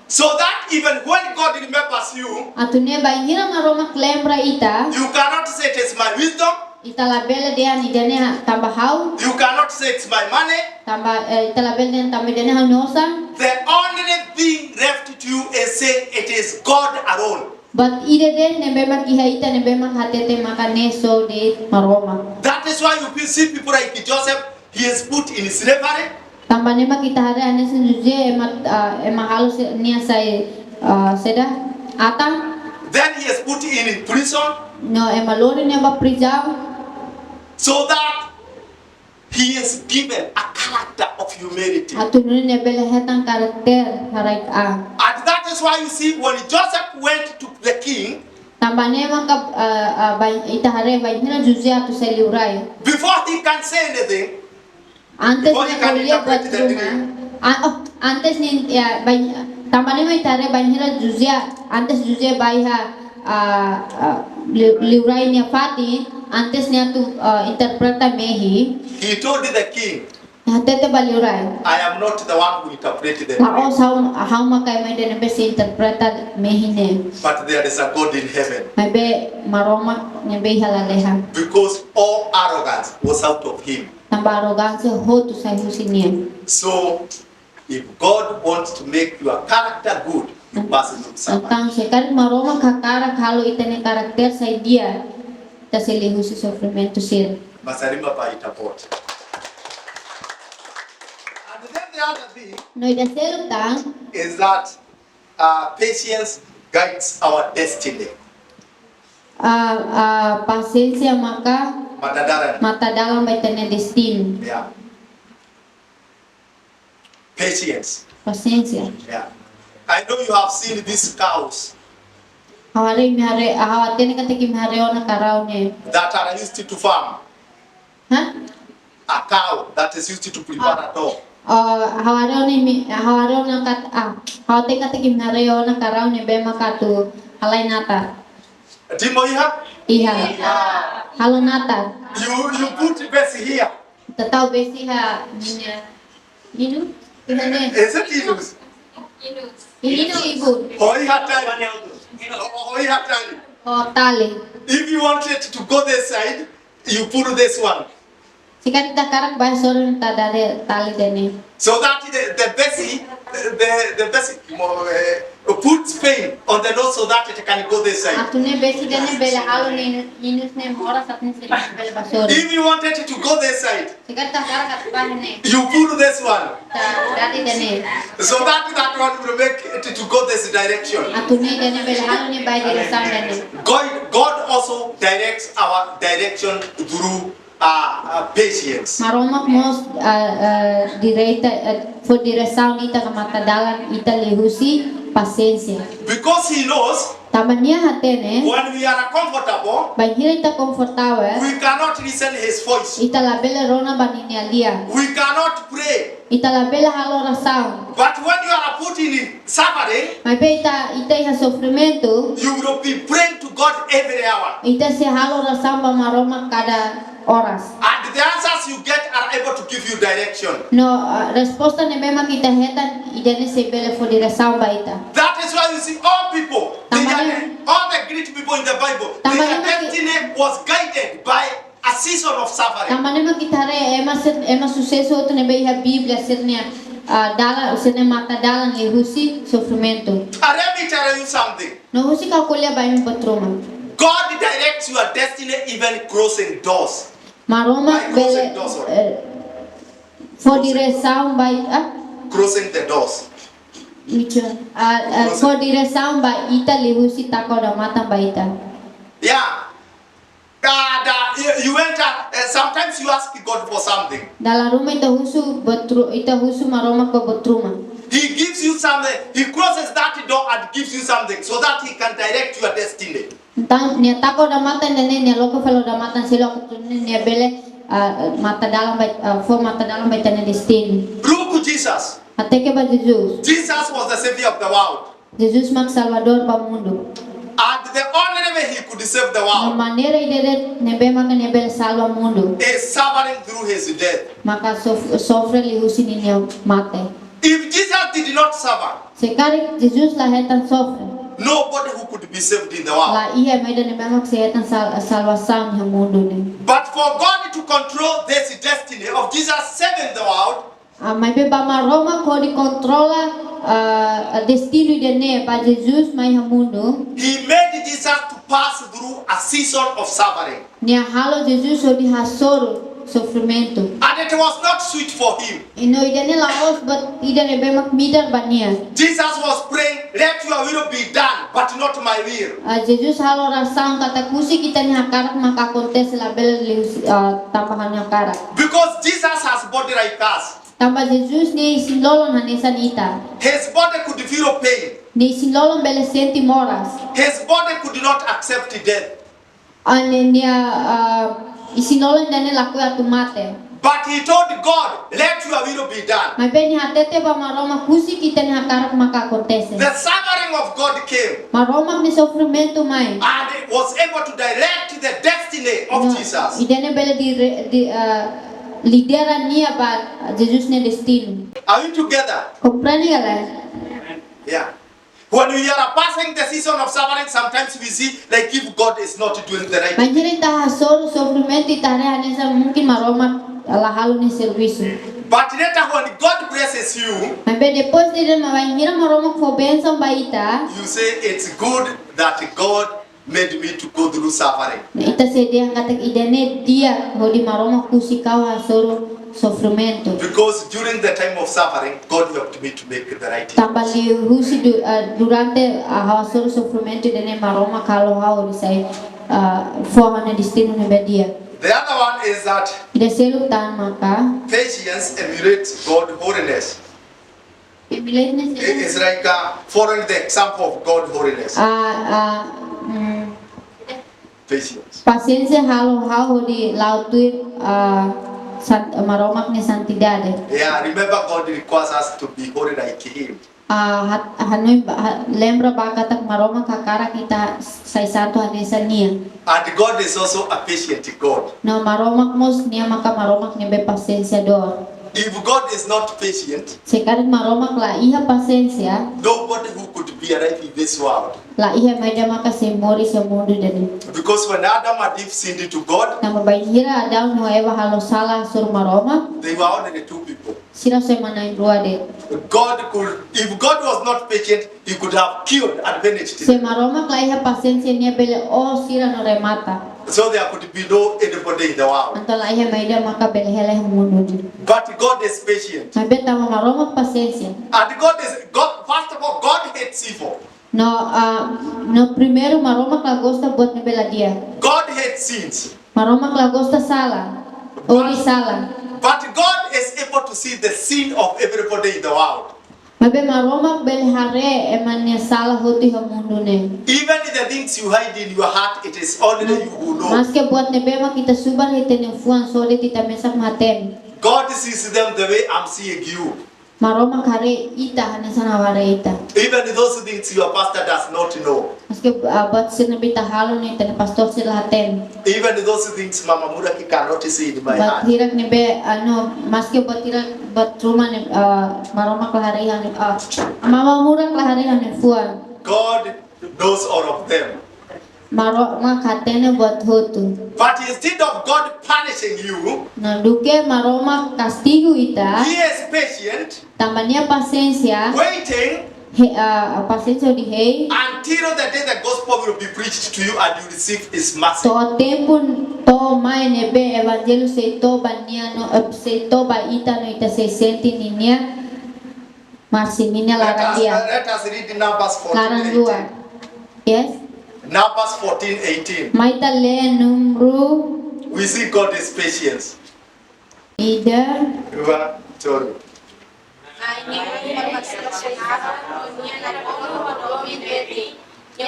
So that even when God remembers you, Atu nune'e bainhira Maromak lembra ita, you cannot say it is my wisdom. Ita labele dehan ida-ne'e tanba ha'u. You cannot say it's my money. Tanba, eh, ita labele dehan tanba ida-ne'e ha'u-nia osan. The only thing left to you is say it is God alone. Buat ida de'it ne'ebé mak iha ita ne'ebé mak hatete maka ne'e só de'it Maromak. That is why you see people like Joseph, he is put in slavery. Tanba ne'e mak ita haree hanesan José ema, ah, ema halo se-, nia sai, ah, saida, atan. Then he is put in prison. No ema lori nia ba prizaun. So that he is given a character of humility. Atu nune'e nia bele hetan karakter haraik an. And that is why you see when Joseph went to the king, Tanba ne'e maka, ah, ah, bain-, ita haree bainhira José atu sai liurai. Before he can say anything, Antes before he nia can ko'alia interpret buat the ruma. dream. Ah, oh, antes nia, ya, bain-, tanba ne'e mak ita haree bainhira José, antes José ba iha, ah, ah, liu-, liurai nia fatin, antes nia atu, ah, interpreta mehi. He told the king, Hatete ba liurai. I am not the one who interpreted the dream. La'ós ha'u, ha'u maka ema ida ne'ebé sei interpreta mehi ne'e. But there is a God in heaven. Maibé Maromak ne'ebé iha lalehan. Because all arrogance was out of him. Tanba arrogánsia hotu sai husi nia. So, if God wants to make your character good, you pass through suffering. Entaun, se karik Maromak hakarak halo ita-nia karakter sai di'ak, ita sei liuhusi sofrimentu sira. Mas arriba para ita boot. And then the other thing No ida seluk tan, is that, uh, patience guides our destiny. Ah, ah, pasiénsia maka Matadalan. matadalan ba ita-nia destinu. Yeah. Patience. Pasiénsia. Yeah. I know you have seen these cows Ha'u haree, imi haree, ha'u hatene katak imi haree ona karau ne'e. that are used to farm. Hah? A cow that is used to prepare a dough. Oh, ha'u haree ona imi, ha'u haree ona kat-, ah, ha'u hatene katak imi haree ona karau ne'ebé maka atu halai natar. Timo iha? Iha. Halo natar. You, you put besi here. Ita tau besi iha ninia inu, iha ne'e. Is it inus? Inu ibun. Ho iha tali. Ho, ho iha tali. Ho tali. If you want it to go this side, you pull this one. Se karik ita hakarak ba sorin, ita dada tali ida-ne'e. So that the, the besi, the, the besi, mo-, eh, puts pain on the nose so that it can go this side. Atu nune'e besi ida-ne'e bele halo nia inus ne'e moras, atu nune'e sei bele ba sorin. If you want it to go this side, Se karik ita hakarak atu ba ne'e. you pull this one. Ita dada ida-ne'e. So that, that one will make it to go this direction. Atu nune'e ida-ne'e bele halo nia ba diresaun ida-ne'e. God, God also directs our direction through, uh, uh, patience. Maromak mós, ah, ah, direta, ah, fó diresaun ita ka matadalan ita liuhusi pasiénsia. Because he knows Tanba nia hatene, when we are comfortable, bainhira ita konfortavel, we cannot listen his voice. Ita labele rona ba ninia lian. We cannot pray. Ita labele halo orasaun. But when you are put in suffering, Maibé ita, ita iha sofrimentu, you will be praying to God every hour. Ita sei halo orasaun ba Maromak kada oras. And the answers you get are able to give you direction. No, ah, resposta ne'ebé mak ita hetan, ida-ne'e sei bele fó diresaun ba ita. That is why you see all people, they Tanba are, ne'e all the great people in the Bible, Tanba their ne'e mak destiny was guided by a season of suffering. Tanba ne'e mak ita haree ema sir-, ema susesu hotu ne'ebé iha Bíblia sira-nia, ah, dalan, sira-nia matadalan liuhusi sofrimentu. And let me tell you something. No husik ha'u ko'alia ba imi buat ruma. God directs your destiny even crossing doors. Maromak By crossing bele, doors, sorry. eh, fó Crossing. diresaun ba, ah? Crossing the doors. Which one? Ah, ah, Crossing. Fó diresaun ba ita liuhusi taka odamatan ba ita. Yeah. Kada, you, you enter, eh, sometimes you ask God for something. Dala ruma ita husu buat ru-, ita husu Maromak ba buat ruma. He gives you something, he closes that door and gives you something so that he can direct your destiny. Entaun, nia taka odamatan ida-ne'e, nia loke fali odamatan seluk atu nune'e nia bele, ah, matadalan ba, ah, fó matadalan ba ita-nia destinu. Look Jesus. Hateke ba Jesus. Jesus was the savior of the world. Jesus mak Salvadór ba mundu. And the only way he could save the No world maneira ida de'it ne'ebé maka nia bele salva mundu. is suffering through his death. Maka sof-, sofre liuhusi ninia mate. If Jesus did not suffer, Se karik Jesus la hetan sofre, nobody who could be saved in the world. la iha ema ida ne'ebé mak sei hetan sal-, salvasaun iha mundu ne'e. But for God to control this destiny of Jesus saving the world, Ah, maibé ba Maromak hodi kontrola, ah, destinu ida-ne'e ba Jesus mai iha mundu. He made Jesus to pass through a season of suffering. Nia halo Jesus hodi hasoru sofrimentu. And it was not sweet for him. I no ida-ne'e la'ós buat ida ne'ebé mak midar ba nia. Jesus was praying, "Let your will be done, but not my will." Ah, Jesus halo orasaun katak husik ita-nia hakarak maka akontese, labele liu, ah, tanba ha'u-nia hakarak. Because Jesus has body like us. Tanba Jesus nia isin-lolon hanesan ita. His body could feel pain. Nia isin-lolon bele sente moras. His body could not accept death. Nia, nia, ah, isin-lolon ida-ne'e lakohi atu mate. But he told God, "Let your will be done." Maibé nia hatete ba Maromak, husik Ita-nia hakarak maka akontese. The suffering of God came Maromak nia sofrimentu mai. and it was able to direct the destiny of No, Jesus. Ida-ne'e bele di, di, ah, lidera nia ba Jesus nia destinu. Are we together? Komprende ka lae? Yeah. When we are passing the season of suffering, sometimes we see like if God is not doing the right thing. Bainhira ita hasoru sofrimentu, ita haree hanesan mungkin Maromak la halo nia servisu. But later when God blesses you, Maibé depois de, bainhira Maromak fó bensaun ba ita, you say, "It's good that God made me to go through suffering." Ita sei dehan katak ida-ne'e di'ak hodi Maromak husik ha'u hasoru sofrimentu. Because during the time of suffering, God helped me to make the right decision. Tanba liuhusi du, ah, durante, ah, ha'u hasoru sofrimentu ida-ne'e Maromak halo ha'u hodi sai, ah, fó ha'u-nia destinu ne'ebé di'ak. The other one is that Ida seluk tan maka patience emulates God holiness. Emulate ne'e It is like uh, following the example of God holiness. Ah, ah, mm, Patience. Pasiénsia halo ha'u hodi la'o tuir, ah, sant, Maromak nia santidade. Yeah, remember God requires us to be holy like Him. Ah, hat, hanoin ba, ha, lembra ba katak Maromak hakarak ita sai santu hanesan nia. And God is also a patient God. No Maromak mós nia maka Maromak ne'ebé pasiénsiadór. If God is not patient, Se karik Maromak la iha pasiénsia, nobody who could be alive in this world. La iha ema ida maka sei moris iha mundu ida-ne'e. Because when Adam and Eve sinned to God, Tanba bainhira Adão no Eva halo sala hasoru Maromak, they were only two people. Sira só ema na'in-rua de'it. God could, if God was not patient, He could have killed and finished Se it. Maromak la iha pasiénsia, nia bele oho sira no remata. So there could be no anybody in the world. Entaun la iha ema ida maka bele hela iha mundu ne'e. But God is patient. Maibé tanba Maromak pasiénsia. And God is, God, first of all, God hates evil. No, ah, no primeiru, Maromak la gosta buat ne'ebé la di'ak. God hates sins. Maromak la gosta sala. Ohin sala. But God is able to see the sin of everybody in the world. Maibé Maromak bele haree ema nia sala hotu iha mundu ne'e. Even the things you hide in your heart, it is only you who know. Maske buat ne'ebé mak ita subar iha ita-nia fuan, só de'it ita mesak mak hatene. God sees them the way I'm seeing you. Maromak haree ita hanesan ha'u haree ita. Even those things your pastor does not know. Maske, ah, buat sira ne'ebé ita halo ne'e ita-nia pastór sira la hatene. Even those things Mama Muraki cannot see in my Buat heart. hirak ne'ebé, ah, no, maske buat hirak, buat ruma ne'e, ah, Maromak la haree iha, ah, Mama Muraki la haree iha nia fuan. God knows all of them. Maromak hatene buat hotu. But instead of God punishing you, No, duké Maromak kastigu ita, He is patient, tanba nia pasiénsia, waiting he, ah, pasiénsia hodi hein, until the day the gospel will be preached to you and you receive His mercy. to'o tempu to'o mai ne'ebé evanjellu sei to'o ba nia no, eh, sei to'o ba ita no ita sei sente ninia mercy, ninia Let us, laran-di'ak. let us read Numbers fourteen Laran-luak. eighteen. Yes? Numbers fourteen eighteen. Mai ita lee Númeru We see God is patience. ida. Dua, tolu.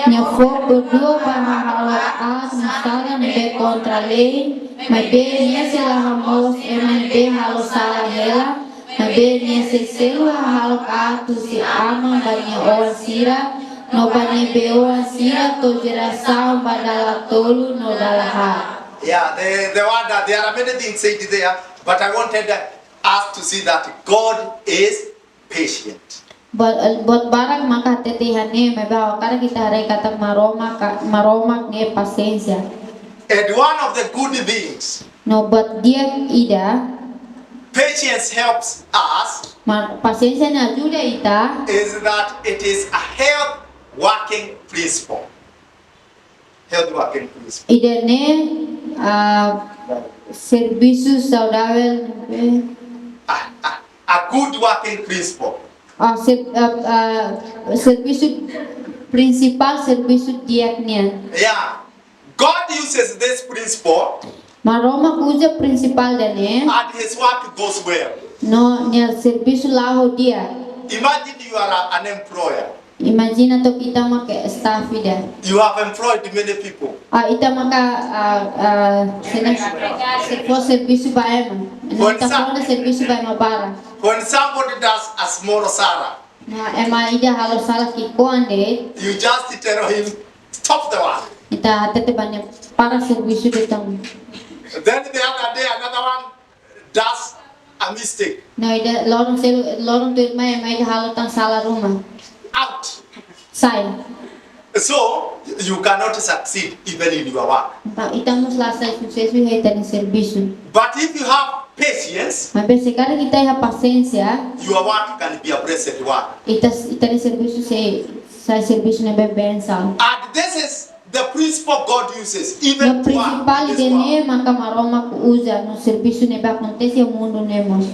Nia fó kordua ba hahalok aat no sala ne'ebé kontra lei, maibé nia sei la hamoos ema ne'ebé halo sala hela, maibé nia sei selu hahalok aat husi aman ba nia oan sira, no ba nia bei-oan sira to'o jerasaun ba dala tolu no dala haat. Yeah, the, the word that there are many things said there, but I wanted us to see that God is patient. Buat, buat barak maka hatete iha ne'e, maibé ha'u hakarak ita haree katak Maromak, Maromak nia pasiénsia. And one of the good things No buat di'ak ida, patience helps us ma, pasiénsia ne'e ajuda ita, is that it is a health working principle. Health working principle. Ida-ne'e, ah, servisu saudavel, eh, A, a, a good working principle. ah, ser, ah, ah, servisu prinsipál, servisu di'ak nian. Yeah. God uses this principle Maromak uza prinsipál ida-ne'e, and his work goes well. no nia servisu la'o di'ak. Imagine you are a, an employer. Imajina took ita maka staff ida. You have employed many people. Ah, ita maka, ah, ah, sene, se fó servisu ba ema. For ita example, fó servisu ba ema barak. When somebody does a small sala, Nah, ema ida halo sala ki'ikoan de'it. You just tell him, "Stop the work." Ita hatete ba nia para servisu de'it ona. Then the other day, another one does a mistake. Nah, ida loron selu, loron tuirmai ema ida halo tan sala ruma. Out. Sai. So, you cannot succeed even in your work. Ba, ita mós la sai susesu iha ita-nia servisu. But if you have patience, Maibé se karik ita iha pasiénsia, your work can be a blessed work. Ita, ita-nia servisu sei sai servisu ne'ebé bensaun. And this is the principle God uses even to work prinsipál in this world. Ida-ne'e maka Maromak uza no servisu ne'ebé akontese iha mundu ne'e mós.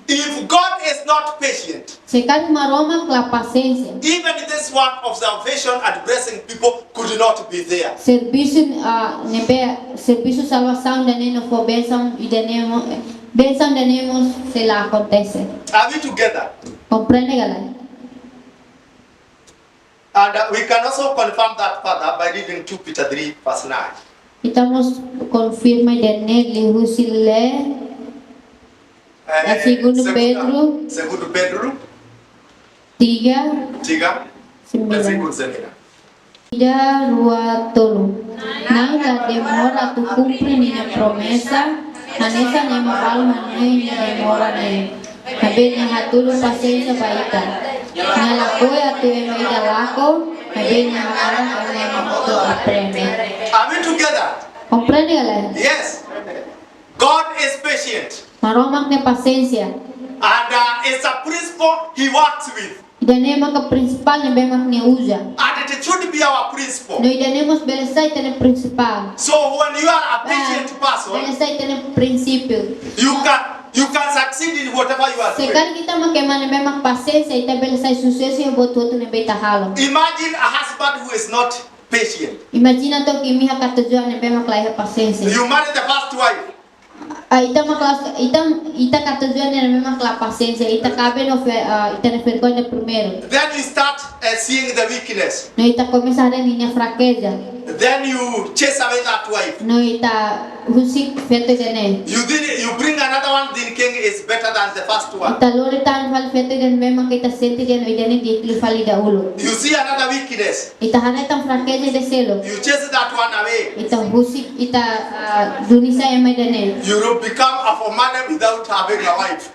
If God is not patient, Se karik Maromak la pasiénsia, even this work of salvation and blessing people could not be there. Servisu, ah, ne'ebé, servisu salvasaun ida-ne'e no fó bensaun ida-ne'e mós, bensaun ida-ne'e mós sei la akontese. Are we together? Komprende ka lae? And, uh, we can also confirm that further by reading two Peter three, verse nine. Ita mós konfirma ida-ne'e liuhusi lee, eh, eh, Segundu Pedro. Segundu Pedro. Tiga. Tiga. Sembilan. Versículo sembilan. Ida, rua, tolu. Na'i la demora atu kumpre ninia promesa, hanesan ema balu hanoin nia demora ne'e. Maibé nia hatudu pasiénsia ba ita. Nia lakohi atu ema ida lakon, maibé nia hakarak ema hotu aprende. Are we together? Komprende ka lae? Yes. God is patient. Maromak nia pasiénsia. And, uh, it's a principle he works with. Ida-ne'e maka prinsipál ne'ebé mak nia uza. And it should be our principle. No ida-ne'e mós bele sai ita-nia prinsipál. So when you are a patient person, bele sai ita-nia prinsípiu. You can, you can succeed in whatever you are doing. Se karik ita maka ema ne'ebé mak pasiénsia, ita bele sai susesu iha buat hotu ne'ebé ita halo. Imagine a husband who is not patient. Imajina took imi iha katuas-oan ne'ebé mak la iha pasiénsia. You marry the first wife. Ah, ita mak la, ita, ita katuas-oan ne'ebé mak la pasiénsia, ita kaben ho fe-, ah, ita-nia ferik-oan ida primeiru. Then you start, uh, seeing the weakness. No ita komesa haree ninia frakeza. Then you chase away that wife. No ita husik feto ida-ne'e. You did, you bring another one thinking is better than the first one. Ita lori tan fali feto ida ne'ebé mak ita sente dehan ida-ne'e di'ak liu fali dahuluk. You see another weakness. Ita haree tan frakeza ida seluk. You chase that one away. Ita husik, ita, ah, duni sai ema ida-ne'e. You will become a poor man without having a wife.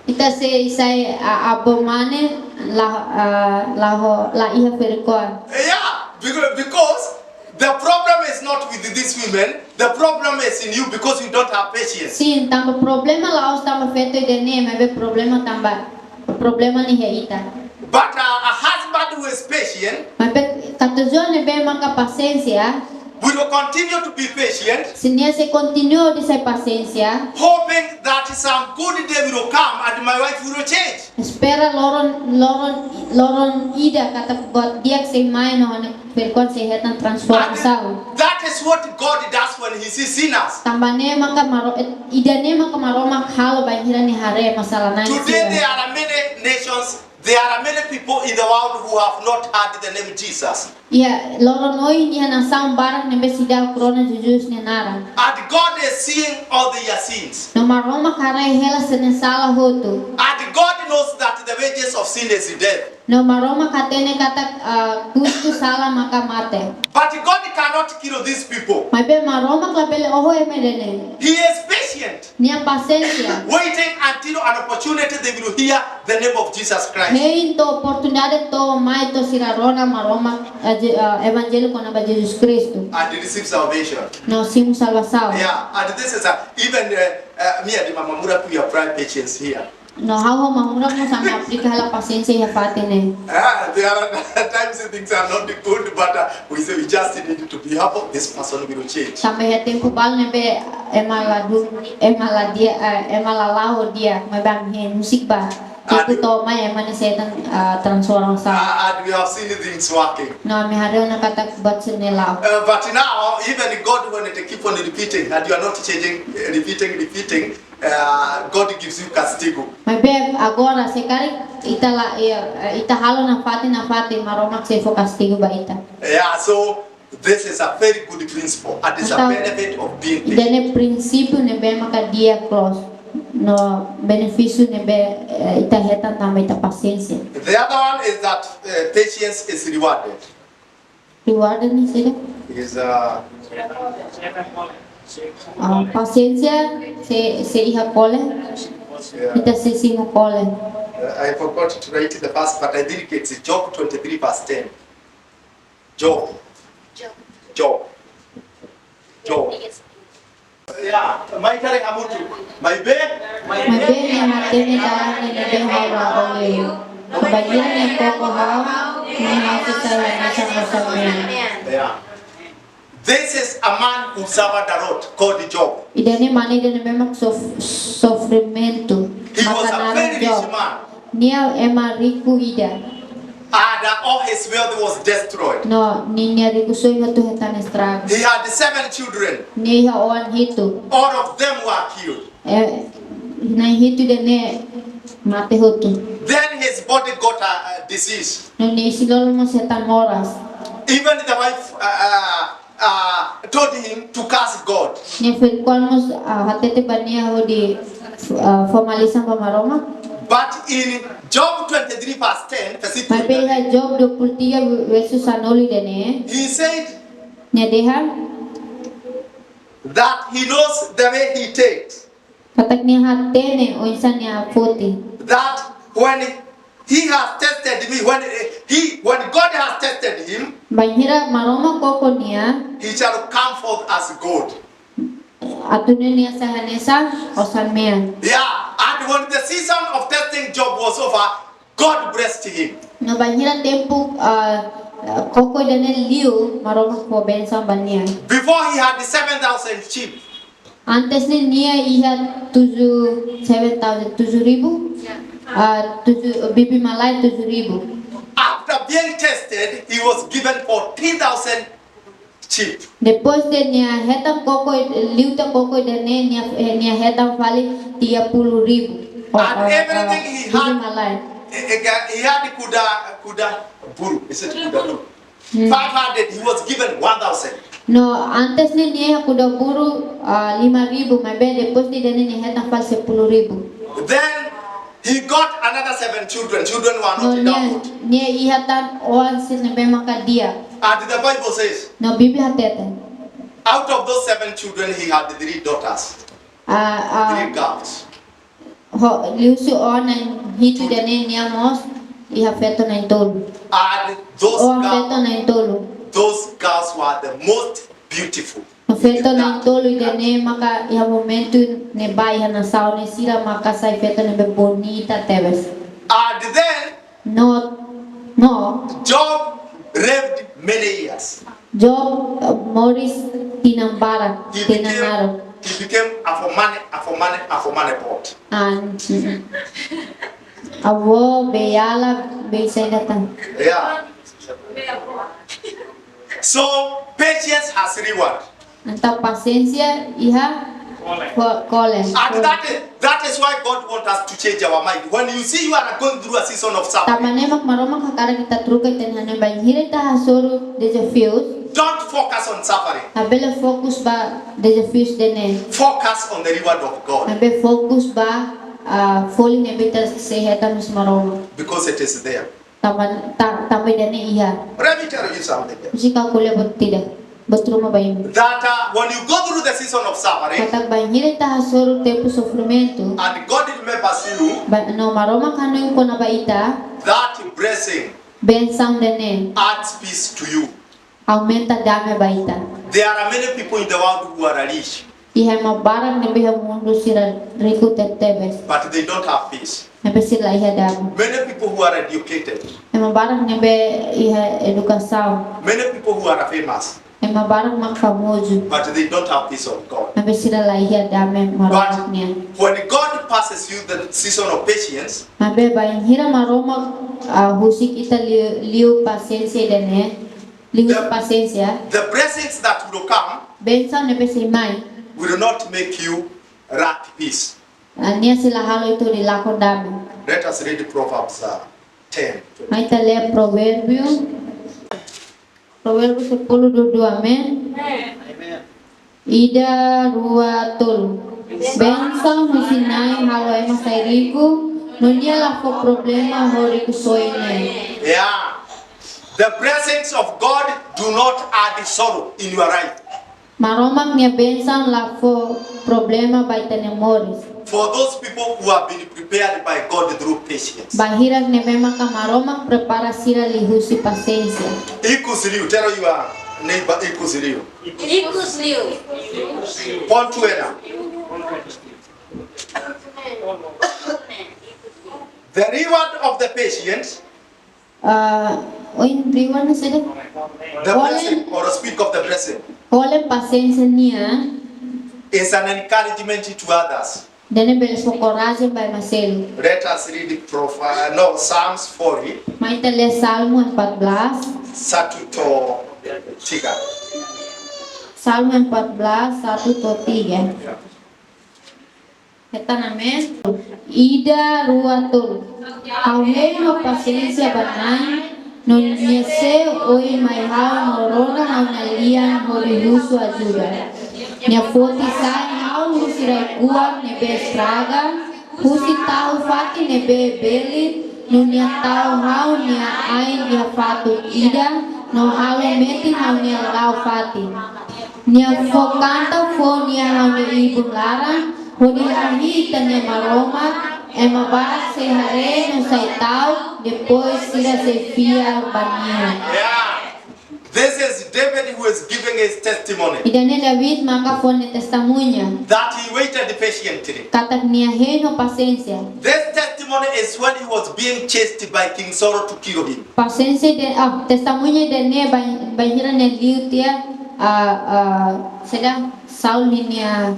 Ita sei sai, ah, avó mane la, ah, la ho, la iha ferik-oan. Yeah, because, because the problem is not with these women. The problem is in you because you don't have patience. Sin, tanba problema la'ós tanba feto ida-ne'e, maibé problema tanba, problema ne'e iha ita. But, uh, a husband who is patient, maibé katuas-oan ne'ebé maka pasiénsia, will continue to be patient, se nia sei kontinua hodi sai pasiénsia, hoping that some good day will come and my wife will change. Espera loron, loron, loron ida katak buat di'ak sei mai no ha'u-nia ferik-oan sei hetan transformasaun. And that is what God does when he sees sinners. Tanba ne'e maka Maro-, eh, ida-ne'e maka Maromak halo bainhira nia haree ema sala-na'in sira. Today there are many nations, there are many people in the world who have not heard the name Jesus. Iha loron ohin iha nasaun barak ne'ebé seidauk rona Jesus nia naran. And God is seeing all their sins. No Maromak haree hela sira-nia sala hotu. And God knows that the wages of sin is death. No Maromak hatene katak, ah, kustu sala maka mate. But God cannot kill these people. Maibé Maromak labele oho ema ida-ne'e. He is patient. Nia pasiénsia. Waiting until an opportunity they will hear the name of Jesus Christ. Hein to'o oportunidade to'o mai to'o sira rona Maromak, eh, Je-, eh, evanjellu kona-ba Jesus Kristu. And receive salvation. No simu salvasaun. Yeah, and this is a, even, uh, uh, me and Mama Mura, we apply patience here. No ha'u ho Mama Mura mós ami aplika hela pasiénsia iha fatin ne'e. Ah, there are times things are not good, but, uh, we say we just need to be humble. This person will change. Tanba iha tempu balu ne'ebé ema ladún, ema la di'ak, eh, ema la la'o di'ak, maibé ami hein husik ba. Tipu to'o mai ema nia sei hetan, ah, transformasaun. Uh, and we have seen things working. No, ami haree ona katak buat sira-ne'e la'o. Uh, but now, even God, when it keep on repeating, and you are not changing, uh, repeating, repeating, uh, God gives you castigo. Maibé agora, se karik ita la, eh, ita halo nafatin, nafatin, Maromak sei fó kastigu ba ita. Yeah, so this is a very good principle, and it's a Entaun, benefit of being patient. Ida-ne'e prinsípiu ne'ebé maka di'ak loos. No benefísiu ne'ebé, eh, ita hetan tanba ita pasiénsia. The other one is that, uh, patience is rewarded. Rewarded ne'e saida? Is, uh, Ah, pasiénsia sei, sei iha kole, yeah. Ita sei simu kole. Uh, I forgot to write the verse, but I think it's Job twenty-three verse ten. Job. Job. Job. Yeah, mai haree hamutuk. Maibé. Maibé nia hatene dalan ne'ebé ha'u la ole. Bainhira nia koko ha'u, ne'e ha'u sei sai hanesan osan-mean. Yeah. This is a man who suffered a lot, called Job. Ida-ne'e mane ida ne'ebé mak sof-, sofrimentu. He was a Maka naran very rich Job. Man. Nia ema riku ida. And, uh, all his wealth was destroyed. No, ninia rikusoin hotu hetan estragu. He had seven children. Nia iha oan hitu. All of them were killed. Eh, na'in hitu ida-ne'e mate hotu. Then his body got a, a disease. No nia isin-lolon mós hetan moras. Even the wife, uh, uh, uh, told him to curse God. Nia ferik-oan mós, ah, hatete ba nia hodi, ah, fó malisan ba Maromak. But in Job twenty-three verse ten, versículo Maibé iha Job dua puluh tiga versu sanulu ida-ne'e. He said Nia dehan that he knows the way he takes. Katak nia hatene oinsá nia foti. That when he has tested me, when, uh, he, when God has tested him, Bainhira Maromak koko nia, he shall come forth as God. Atu nune'e nia sai hanesan osan-mean. Yeah, and when the season of testing Job was over, God blessed him. No bainhira tempu, ah, koko ida-ne'e liu, Maromak fó bensaun ba nia. Before he had seven thousand sheep. Antes ne'e nia iha tujuh, seven thousand, tujuh ribu, ah, tujuh, bibi-malae tujuh ribu. After being tested, he was given fourteen thousand sheep. Depois de nia hetan koko, liu tiha koko ida-ne'e, nia, eh, nia hetan fali tiga puluh ribu. And everything he had, Bibi-malae. he, he had kuda, kuda buru. Is it kuda buru? Hmm. Five hundred, he was given one thousand. No, antes ne'e nia iha kuda buru, ah, lima ribu, maibé depois de ida-ne'e nia hetan fali sepuluh ribu. Then he got another seven children. Children were No, not nia, enough. Nia iha tan oan sira ne'ebé maka di'ak. And the Bible says, No, Bíblia hatete. Out of those seven children, he had three daughters, Ah, ah, three girls. Ho, liuhusi oan na'in hitu ida-ne'e nia mós iha feto na'in-tolu. And those Oan feto girls, na'in-tolu. Those girls were the most beautiful. Feto na'in-tolu ida-ne'e maka iha momentu ne'ebá iha nasaun ne'e sira maka sai feto ne'ebé bonita tebes. And then No, no. Job lived many years. Job, eh, moris tinan barak, He tinan became, naruk. He became a for money, a for money, a for money pot. An, mm-mm. Avó, beiala, bei saida tan. Yeah. So patience has reward. Entaun pasiénsia iha ko-, kole. And that is, that is why God wants us to change our mind. When you see you are going through a season of Tanba suffering, ne'e mak Maromak hakarak ita troka ita-nia hanoin, bainhira ita hasoru dezafius. Don't focus on suffering. Labele fokus ba dezafius ida-ne'e. Focus on the reward of God. Maibé fokus ba, ah, folin ne'ebé ita sei hetan husi Maromak. Because it is there. Tanba, ta-, tanba ida-ne'e iha. Let me tell you something else. Ha'u sei ko'alia buat ida, buat ruma ba imi. That, uh, when you go through the season of suffering, Katak bainhira ita hasoru tempu sofrimentu. And God remembers you, Ba, no Maromak hanoin kona-ba ita. That blessing Bensaun ida-ne'e. Adds peace to you. Aumenta dame ba ita. There are many people in the world who are rich. Iha ema barak ne'ebé iha mundu sira riku tebetebes. But they don't have peace. Maibé sira la iha dame. Many people who are educated. Ema barak ne'ebé iha edukasaun. Many people who are famous. Ema barak mak famozu. But they don't have peace of God. Maibé sira la iha dame Maromak nian. But when God passes you the season of patience, Maibé bainhira Maromak, ah, husik ita liu, liu pasiénsia ida-ne'e, liu the, pasiénsia, the blessings that will come bensaun ne'ebé sei mai will not make you lack peace. Ah, nia sei la halo ita hodi lakon dame. Let us read Proverbs, uh, ten. Mai ita lee Provérbiu. Provérbiu sepuluh dua dua, amen. Amen. Ida, rua, tolu. Bensaun husi Na'i halo ema sai riku, no nia la fó problema ho rikusoin ne'e. Yeah. The blessings of God do not add sorrow in your life. Maromak nia bensaun la fó problema ba ita-nia moris. For those people who have been prepared by God through patience. Ba hirak ne'ebé maka Maromak prepara sira liuhusi pasiénsia. Ikus liu, tell your neighbor, ikus liu. Ikus liu. Pontu ena. The reward of the patient, ah, oin reward ne'e saida? The blessing, or speak of the blessing. Ole pasiénsia nian. Is an encouragement to others. Ida-ne'e bele fó korajen ba ema seluk. Let us read Proverbs, no, Psalms forty. Mai ita lee Salmu empat belas. Satu to'o tiga. Salmu empat belas, satu to'o tiga. Yeah. Hetan, amen. Ida, rua, tolu. Ha'u hein ho pasiénsia ba Na'i, no nia sei ohin mai ha'u no rona ha'u-nia lian hodi husu ajuda. Nia foti sai ha'u husi rai-kuak ne'ebé estraga, husi tahu-fatin ne'ebé belit, no nia tau ha'u-nia ain iha fatuk ida, no halo metin ha'u-nia laran-fatin. Nia fó kanta fó nia ha'u-nia ibun laran, hodi hahi'i ita-nia Maromak, ema barak sei haree no sai ta'uk, depois sira sei fiar ba nia. Yeah. This is David who is giving his testimony. Ida-ne'e David maka fó nia testemuña. That he waited patiently. Katak nia hein ho pasiénsia. This testimony is when he was being chased by King Saul to kill him. Pasiénsia ida, ah, testemuña ida-ne'e bain-, bainhira nia liu tiha, ah, ah, saida, Saul ninia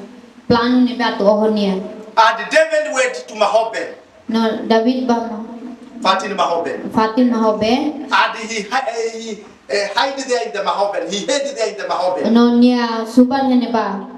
planu ne'ebé atu oho nia. And David went to Mahoben. No, David bá Ma-, fatin Mahoben. Fatin Mahoben. And he hi-, he, eh, hide there in the Mahoben. He hid there in the Mahoben. No, nia subar iha ne'ebá.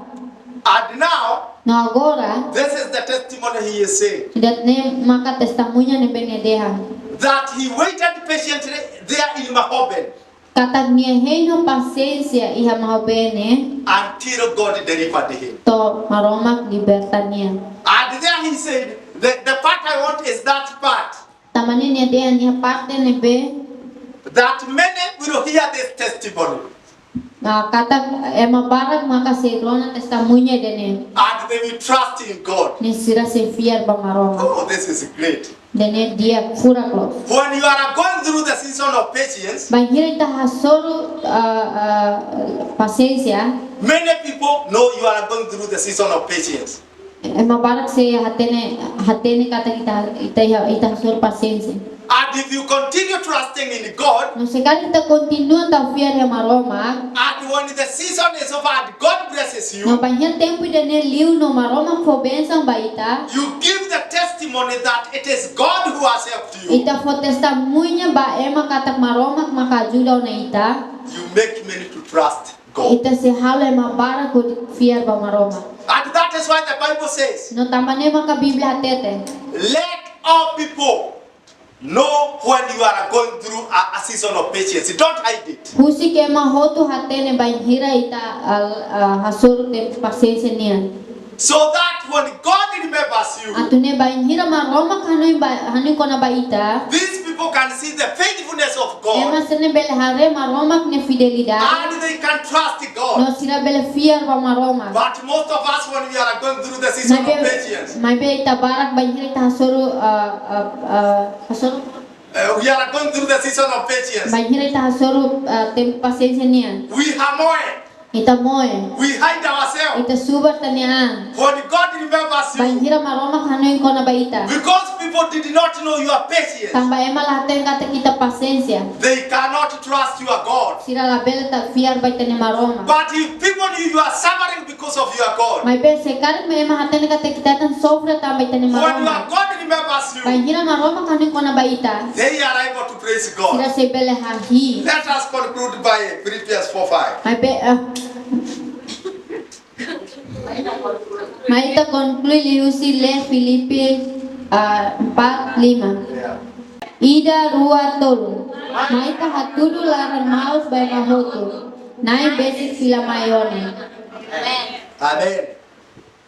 And now, no, agora, this is the testimony he is saying. Ida-ne'e maka testemuña ne'ebé nia dehan. That he waited patiently there in Mahoben. Katak nia hein ho pasiénsia iha Mahoben ne'e. Until God delivered him. To'o Maromak liberta nia. And there he said, "The, the part I want is that part." Tanba ne'e nia dehan iha parte ne'ebé. That many will hear this testimony. Ah, katak ema barak maka sei rona testemuña ida-ne'e. And they will trust in God. No sira sei fiar ba Maromak. Oh, this is great. Ida-ne'e di'ak furak loos. When you are going through the season of patience, bainhira ita hasoru, ah, ah, pasiénsia. Many people know you are going through the season of patience. Ema barak sei hatene, hatene katak ita, ita, ita hasoru pasiénsia. And if you continue trusting in God, no se karik ita kontinua tau fiar iha Maromak. And when the season is over, God blesses you. No bainhira tempu ida-ne'e liu no Maromak fó bensaun ba ita. You give the testimony that it is God who has helped you. Ita fó testemuña ba ema katak Maromak maka ajuda ona ita. You make many to trust God. Ita sei halo ema barak hodi fiar ba Maromak. And that is why the Bible says, no tanba ne'e maka Bíblia hatete. Let all people know when you are going through a, a season of patience. Don't hide it. Husik ema hotu hatene bainhira ita, ah, ah, hasoru tempu pasiénsia nian. So that when God remembers you, atu nune'e bainhira Maromak hanoin ba, hanoin kona-ba ita. These people can see the faithfulness of God. Ema sira-ne'e bele haree Maromak nia fidelidade. And they can trust God. No sira bele fiar ba Maromak. But most of us, when we are going through the season of patience, maibé, maibé ita barak bainhira ita hasoru, ah, ah, ah, hasoru. Eh, we are going through the season of patience. Bainhira ita hasoru, ah, tempu pasiénsia nian. We hamoe. Ita moe. We hide ourselves. Ita subar ita-nia an. When God remembers you, Bainhira Maromak hanoin kona-ba ita. Because people did not know your patience, Tanba ema la hatene katak ita pasiénsia. They cannot trust your God. Sira labele atu fiar ba ita-nia Maromak. But if people knew you are suffering because of your God, Maibé se karik ema hatene katak ita hetan sofre tanba ita-nia when your Maromak. God remembers you, Bainhira Maromak hanoin kona-ba ita. They are able to praise God. Sira sei bele hahi'i. Let us conclude by Philippians four five. Maibé, ah, mai ita konklui liuhusi lee Filipi, ah, empat lima. Yeah. Ida, rua, tolu. Mai ita hatudu laran maus ba ema hotu. Na'in besik fila mai ona. Amen.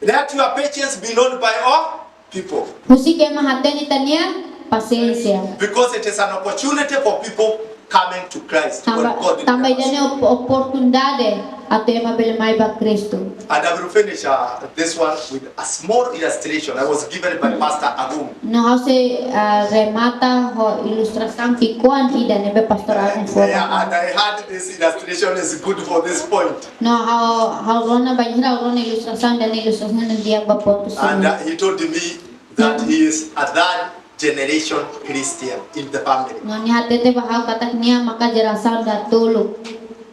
Let your patience be known by all people. Husik ema hatene ita-nia pasiénsia. Because it is an opportunity for people coming to Christ. When Tanba, God tanba remembers ida-ne'e op- oportunidade atu ema bele mai ba Kristu. And I will finish uh, this one with a small illustration I was given by Pastor Agum. No ha'u sei, ah, remata ho ilustrasaun ki'ikoan ida ne'ebé Pastór Agum fó. Yeah, and I heard this illustration is good for this point. No ha'u, ha'u rona bainhira ha'u rona ilustrasaun ida-ne'e, ilustrasaun ne'e di'ak ba pontu And sira-ne'e. Uh, he told me that he is a third generation Christian in the family. No nia hatete ba ha'u katak nia maka jerasaun datoluk.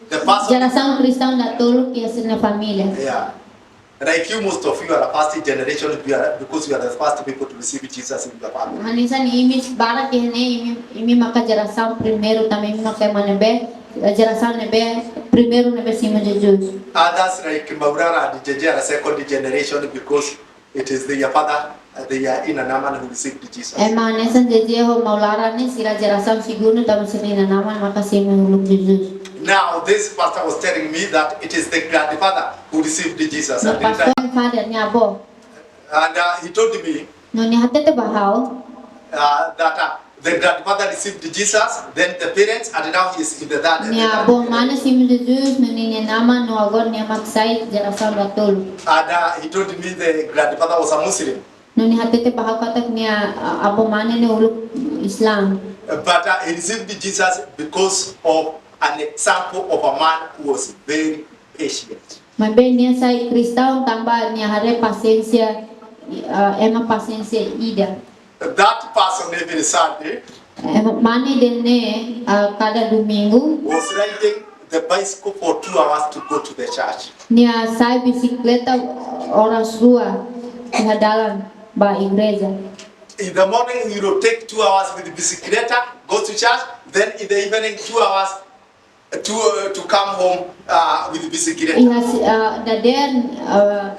The person, Jerasaun kristaun datoluk iha sira-nia família. Yeah. Like you, most of you are the first generation, you are, because you are the first people to receive Jesus in your family. Hanesan imi barak iha ne'e, imi, imi maka jerasaun primeiru tanba imi maka ema ne'ebé, jerasaun ne'ebé primeiru ne'ebé simu Jesus. Others like Maurara and Jeje are second generation because it is their father, uh, their inanaman who received Jesus. Ema hanesan Jeje ho Maurara ne'e sira jerasaun segundu tanba sira-nia inanaman maka simu uluk Jesus. Now, this pastor was telling me that it is the grandfather who received Jesus. No And, it- pastór nia father, nia avó. and uh, he told me No nia hatete ba ha'u. uh, that uh, the grandfather received Jesus, then the parents, and now he is in the third. Nia avó mane simu Jesus, no nia inan-aman, no agora nia mak sai jerasaun datoluk. And uh, he told me the grandfather was a Muslim. No nia hatete ba ha'u katak nia, ah, avó mane ne'e uluk Islam. But uh, he received Jesus because of an example of a man who was very patient. Maibé nia sai kristaun tanba nia haree pasiénsia, ah, ema pasiénsia ida. That person every Sunday Ema mane ida-ne'e, ah, kada domingu, was riding the bicycle for two hours to go to the church. Nia sai bisikleta oras rua iha dalan ba igreja. In the morning, he will take two hours with bicicleta, go to church. Then in the evening, two hours to uh, to come home uh, with bicicleta. Iha si-, ah, dadeer, ah,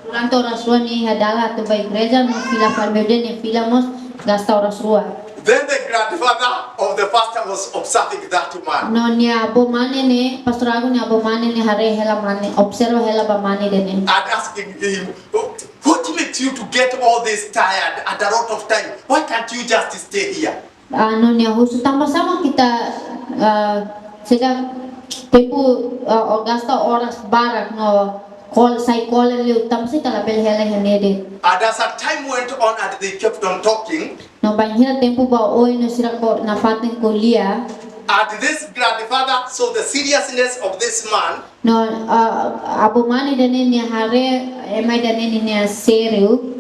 durante oras rua nia iha dalan atu ba igreja, no fila fali, meiudia nia fila mós gasta oras rua. Then the grandfather of the pastor was observing that man No nia avó mane ne'e, pastór Agum nia avó mane ne'e haree hela mane, observa hela ba mane ida-ne'e. and asking him, "What makes you to get all this tired and a lot of time? Why can't you just stay here?" Ah, no nia husu tanba sá mak ita, ah, sira tempu, ah, gasta oras barak no kol-, sai kolen liu, tanba sá ita labele hela iha ne'e de'it. And as the time went on and they kept on talking, No bainhira tempu ba oin no sira ko-, nafatin ko'alia. and this grandfather saw the seriousness of this man, No, ah, avó mane ida-ne'e nia haree ema ida-ne'e nia sériu.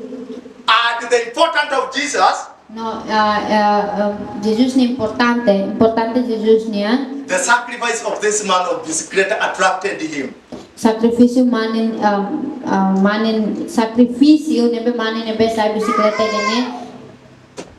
And the importance of Jesus, No, ah, ah, ah, Jesus ne'e importante, importante Jesus nian. The sacrifice of this man of bicicleta attracted him. Sakrifísiu mane, ah, ah, mane, sakrifísiu ne'ebé mane ne'ebé sai bisikleta ida-ne'e,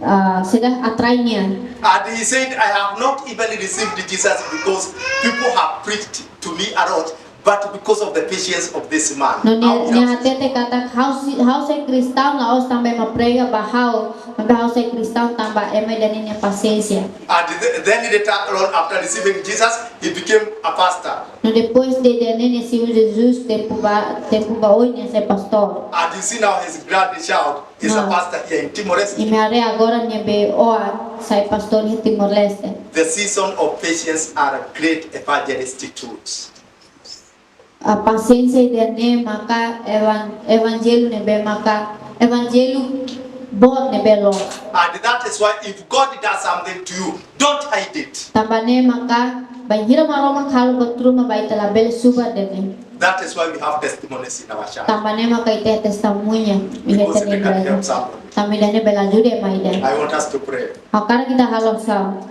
ah, sira atrai nia. And he said, "I have not even received Jesus because people have preached to me a lot, but because of the patience of this man." No nia, How nia else? hatete katak ha'u si-, ha'u sai kristaun la'ós tanba ema prega ba ha'u, maibé ha'u sai kristaun tanba ema ida-ne'e nia pasiénsia. And th- then later on, after receiving Jesus, he became a pastor. No depois de ida-ne'e nia simu Jesus, tempu ba, tempu ba oin nia sai pastór. And you see now his grandchild is a No. pastor here in Timor-Leste. Imi haree agora nia bei-oan sai pastór iha Timor-Leste. The season of patience are great evangelistic tools. Ah, pasiénsia ida-ne'e maka evan-, evanjellu ne'ebé maka, evanjellu boot ne'ebé loos. And that is why if God does something to you, don't hide it. Tanba ne'e maka, bainhira Maromak halo buat ruma ba ita, labele subar de'it. That is why we have testimonies in our church. Tanba ne'e maka ita iha testemuña iha ita-nia igreja. Because they can help somebody. Tanba ida-ne'e bele ajuda ema ida. I want us to pray. Ha'u hakarak ita halo orasaun.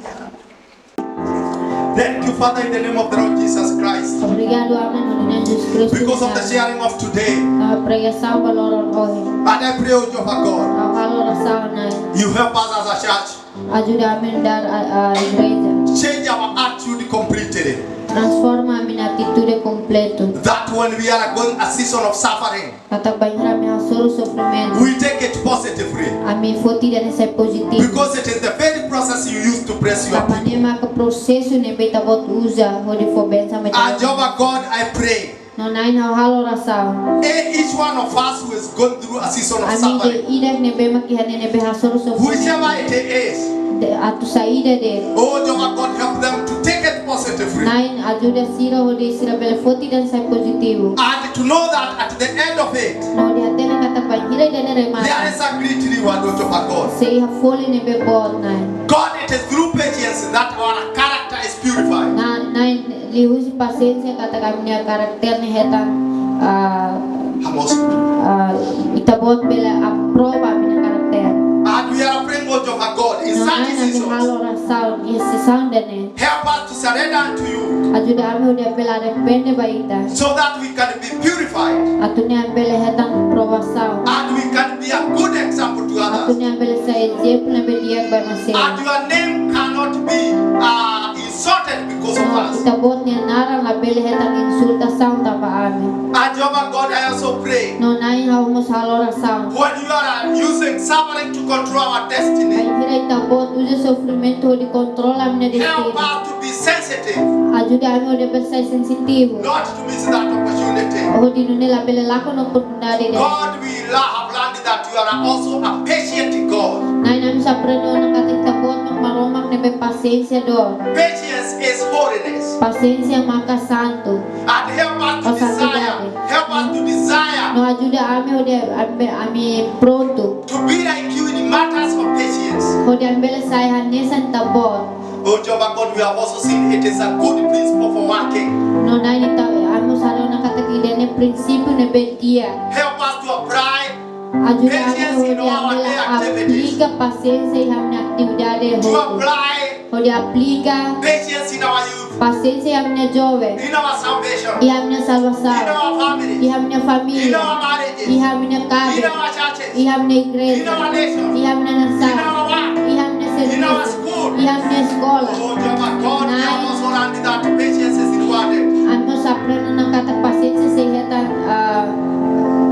Thank you, Father, in the name of the Lord Jesus Christ. Obrigadu, Aman, iha naran Jesus Kristu. Because of the sharing of today. Tanba pregasaun ba loron ohin. And I pray, O Jehovah God. Ha'u halo orasaun, Na'i. You help us as a church. Ajuda ami nu'udar, ah, ah, igreja. Change our attitude completely. Transforma ami-nia atitude kompletu. That when we are going a season of suffering, Katak bainhira ami hasoru sofrimentu, we take it positively. Ami foti ida-ne'e sai pozitivu. Because it is the very process you use to bless your people. Tanba ne'e maka prosesu ne'ebé Ita-Boot uza hodi fó bensaun mai. Ah, Jehovah God, I pray. No Na'i, ha'u halo orasaun. Eh, each one of us who is going through a season of suffering. Ami ida-idak ne'ebé mak iha ne'e ne'ebé hasoru sofrimentu. Whichever it is. De'it atu saida de'it. Oh, Jehovah God, help them to take it positively. Na'i, ajuda sira hodi sira bele foti ida-ne'e sai pozitivu. And to know that at the end of it, No hodi hatene katak bainhira ida-ne'e remata, there is a great reward, O Jehovah God. Sei iha folin ne'ebé boot, Na'i. God, it is through patience that our character is purified. Na, Na'i, liuhusi pasiénsia katak ami-nia karakter ne'e hetan, ah, Amos. Ah, Ita-Boot bele aprova ami-nia karakter. And we are praying, O Jehovah God, in such seasons. No Na'i, ami halo orasaun iha season ida-ne'e. Help us to surrender unto you. Ajuda ami hodi bele arrepende ba Ita. So that we can be purified. Atu nune'e ami bele hetan provasaun. And we can be a good example to others. Atu nune'e ami bele sai ezemplu ne'ebé di'ak ba ema seluk. And your name cannot be, uh, insulted because of us. No, Ita-Boot nia naran labele hetan insultasaun tanba ami. And Jehovah God, I also pray. No Na'i, ha'u mós halo orasaun. When you are, uh, using suffering to control our destiny, Bainhira Ita-Boot uza sofrimentu hodi kontrola ami-nia destinu, help us to be sensitive. Ajuda ami hodi bele sai sensitivu. Not to miss that opportunity. Hodi nune'e labele lakon oportunidade ida-ne'e. God, we la-, have learned that you are also a patient God. Na'i, ami mós aprende ona katak Ita-Boot mak Maromak ne'ebé pasiénsia dook. Patience is holiness. Pasiénsia maka santu. And help us to desire, Santidade. Help us to desire. No ajuda ami hodi ami, ami prontu. To be like you in matters of patience. Hodi ami bele sai hanesan Ita-Boot. Oh, Jehovah God, we have also seen it is a good principle for working. No Na'i, Ita, ami mós haree ona katak ida-ne'e prinsípiu ne'ebé di'ak. Help us to apply patience in our daily activities. Ajuda ami hodi ami bele aplika pasiénsia iha ami-nia atividade hotu. To apply Hodi aplika patience in our youth. Pasiénsia iha ami-nia joven. In our salvation. Iha ami-nia salvasaun. In our families. Iha ami-nia família. In our marriages. Iha ami-nia kaben. In our churches. Iha ami-nia igreja. In our nation. Iha ami-nia nasaun. In our work. Iha ami-nia servisu. In our school. Iha ami-nia eskola. Oh, Jehovah God, we have also learned that patience is rewarded. Na'i, ami mós aprende ona katak pasiénsia sei hetan, ah,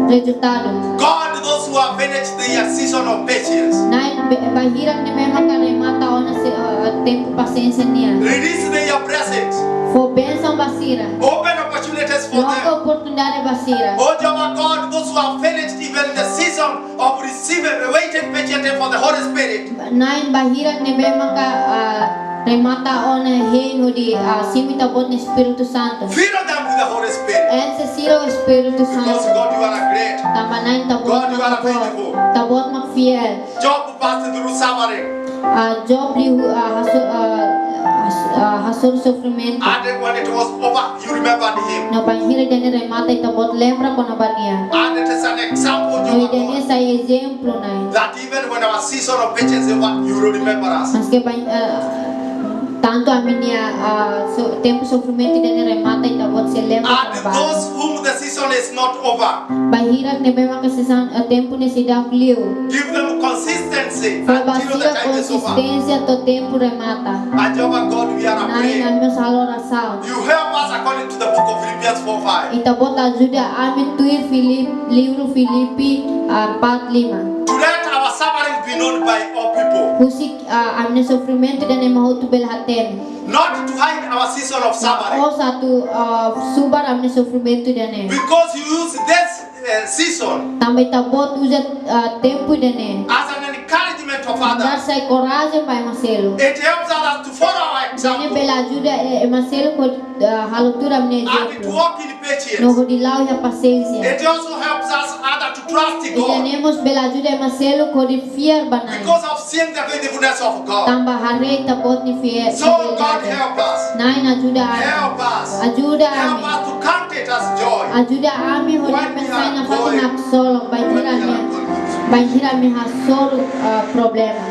rezultadu. God, those who have finished their season of patience, Na'i, be-, bainhira ne'ebé maka remata ona se, ah, tempu pasiénsia nian, release their blessings. Fó bensaun ba sira. Open opportunities for them. Loke oportunidade ba sira. Oh, Jehovah God, those who have finished even the season of receiving, waiting patiently for the Holy Spirit. Na'i, bainhira ne'ebé maka, ah, remata ona hein hodi, ah, simu Ita-Boot nia Espíritu Santu. Fill them with the Holy Spirit. Enxe sira ho Espíritu Santu. Because God, you are a great. Tanba Na'i, Ita-Boot mak boot. God, you are faithful. Ita-Boot mak fiél. Job passed through suffering. Ah, Job liu, ah, haso-, ah, has-, ah, hasoru sofrimentu. And when it was over, you remembered him. No bainhira ida-ne'e remata, Ita-Boot lembra kona-ba nia. And it is an example, Jehovah God. No ida-ne'e sai ezemplu, Na'i. That even when our season of patience is over, you will remember us. Maski bain-, eh, tantu ami-nia, ah, so-, tempu sofrimentu ida-ne'e remata, Ita-Boot sei lembra kona-ba. And those whom the season is not over, Bainhira ne'ebé maka season, eh, tempu ne'e seidauk liu, give them consistency until the time is over. Fó ba sira konsisténsia to'o tempu remata. And Jehovah God, we are praying. Na'i, ami mós halo orasaun. You help us according to the book of Philippians four five. Ita-Boot ajuda ami tuir Filip-, livru Filipi, ah, empat lima. To let our suffering be known by all people. Husik, ah, ami-nia sofrimentu ida-ne'e ema hotu bele hatene. Not to hide our season of suffering. La'ós atu, ah, subar ami-nia sofrimentu ida-ne'e. Because you use this, uh, season, Tanba Ita-Boot uza, ah, tempu ida-ne'e as an encouragement of others. Nu'udar sai korajen ba ema seluk. It helps others to follow our example. Ida-ne'e bele ajuda, eh, ema seluk hodi, ah, halo tuir ami-nia ezemplu. And to walk in patience. No hodi la'o iha pasiénsia. It also helps us other to Trust in God. Ida-ne'e mós bele ajuda ema seluk hodi fiar ba Na'i. Because of seeing the faithfulness of God. Tanba haree Ita-Boot nia fiar. So God, fidelidade. Help us. Na'i, ajuda ami. Help us. Ajuda ami. Help us to count it as joy. Ajuda ami hodi, when we are going, sai nafatin haksolok, bainhira, when we are going through, bainhira ami hasoru, ah, problema.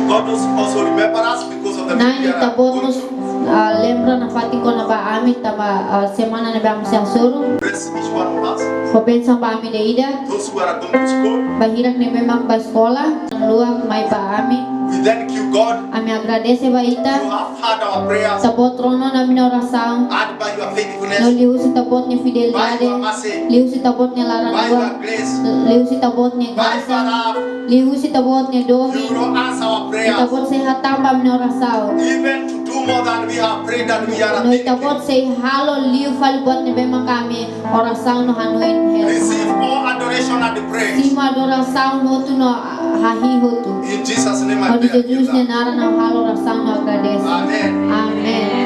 God also remember us because of the, Na'i, week we are Ita-Boot going mós, through, ah, lembra nafatin kona-ba ami tanba, ah, semana ne'ebé ami sei hasoru. Bless each one of us. Fó bensaun ba ami ida-idak. Those who are going to school. Ba hirak ne'ebé mak ba eskola. Luak mai ba ami. We thank you, God. Ami agradese ba Ita. You have heard our prayers. Ita-Boot rona ona ami-nia orasaun. And by your faithfulness. No liuhusi Ita-Boot nia fidelidade. By your mercy. Liuhusi Ita-Boot nia laran-luak. By your grace. Liuhusi Ita-Boot nia grasa. By your love. Liuhusi Ita-Boot nia domin. You will answer our prayers. Ita-Boot sei hatán ba ami-nia orasaun. Even to do more than we have prayed and we are thinking. No Ita-Boot sei halo liu fali buat ne'ebé mak ami orasaun no hanoin hela. Receive all adoration and praise. Simu adorasaun hotu no, ah, hahi'i hotu. In Jesus' name I pray. Hodi Jesus nia naran ha'u halo orasaun no agradese. Amen. Amen.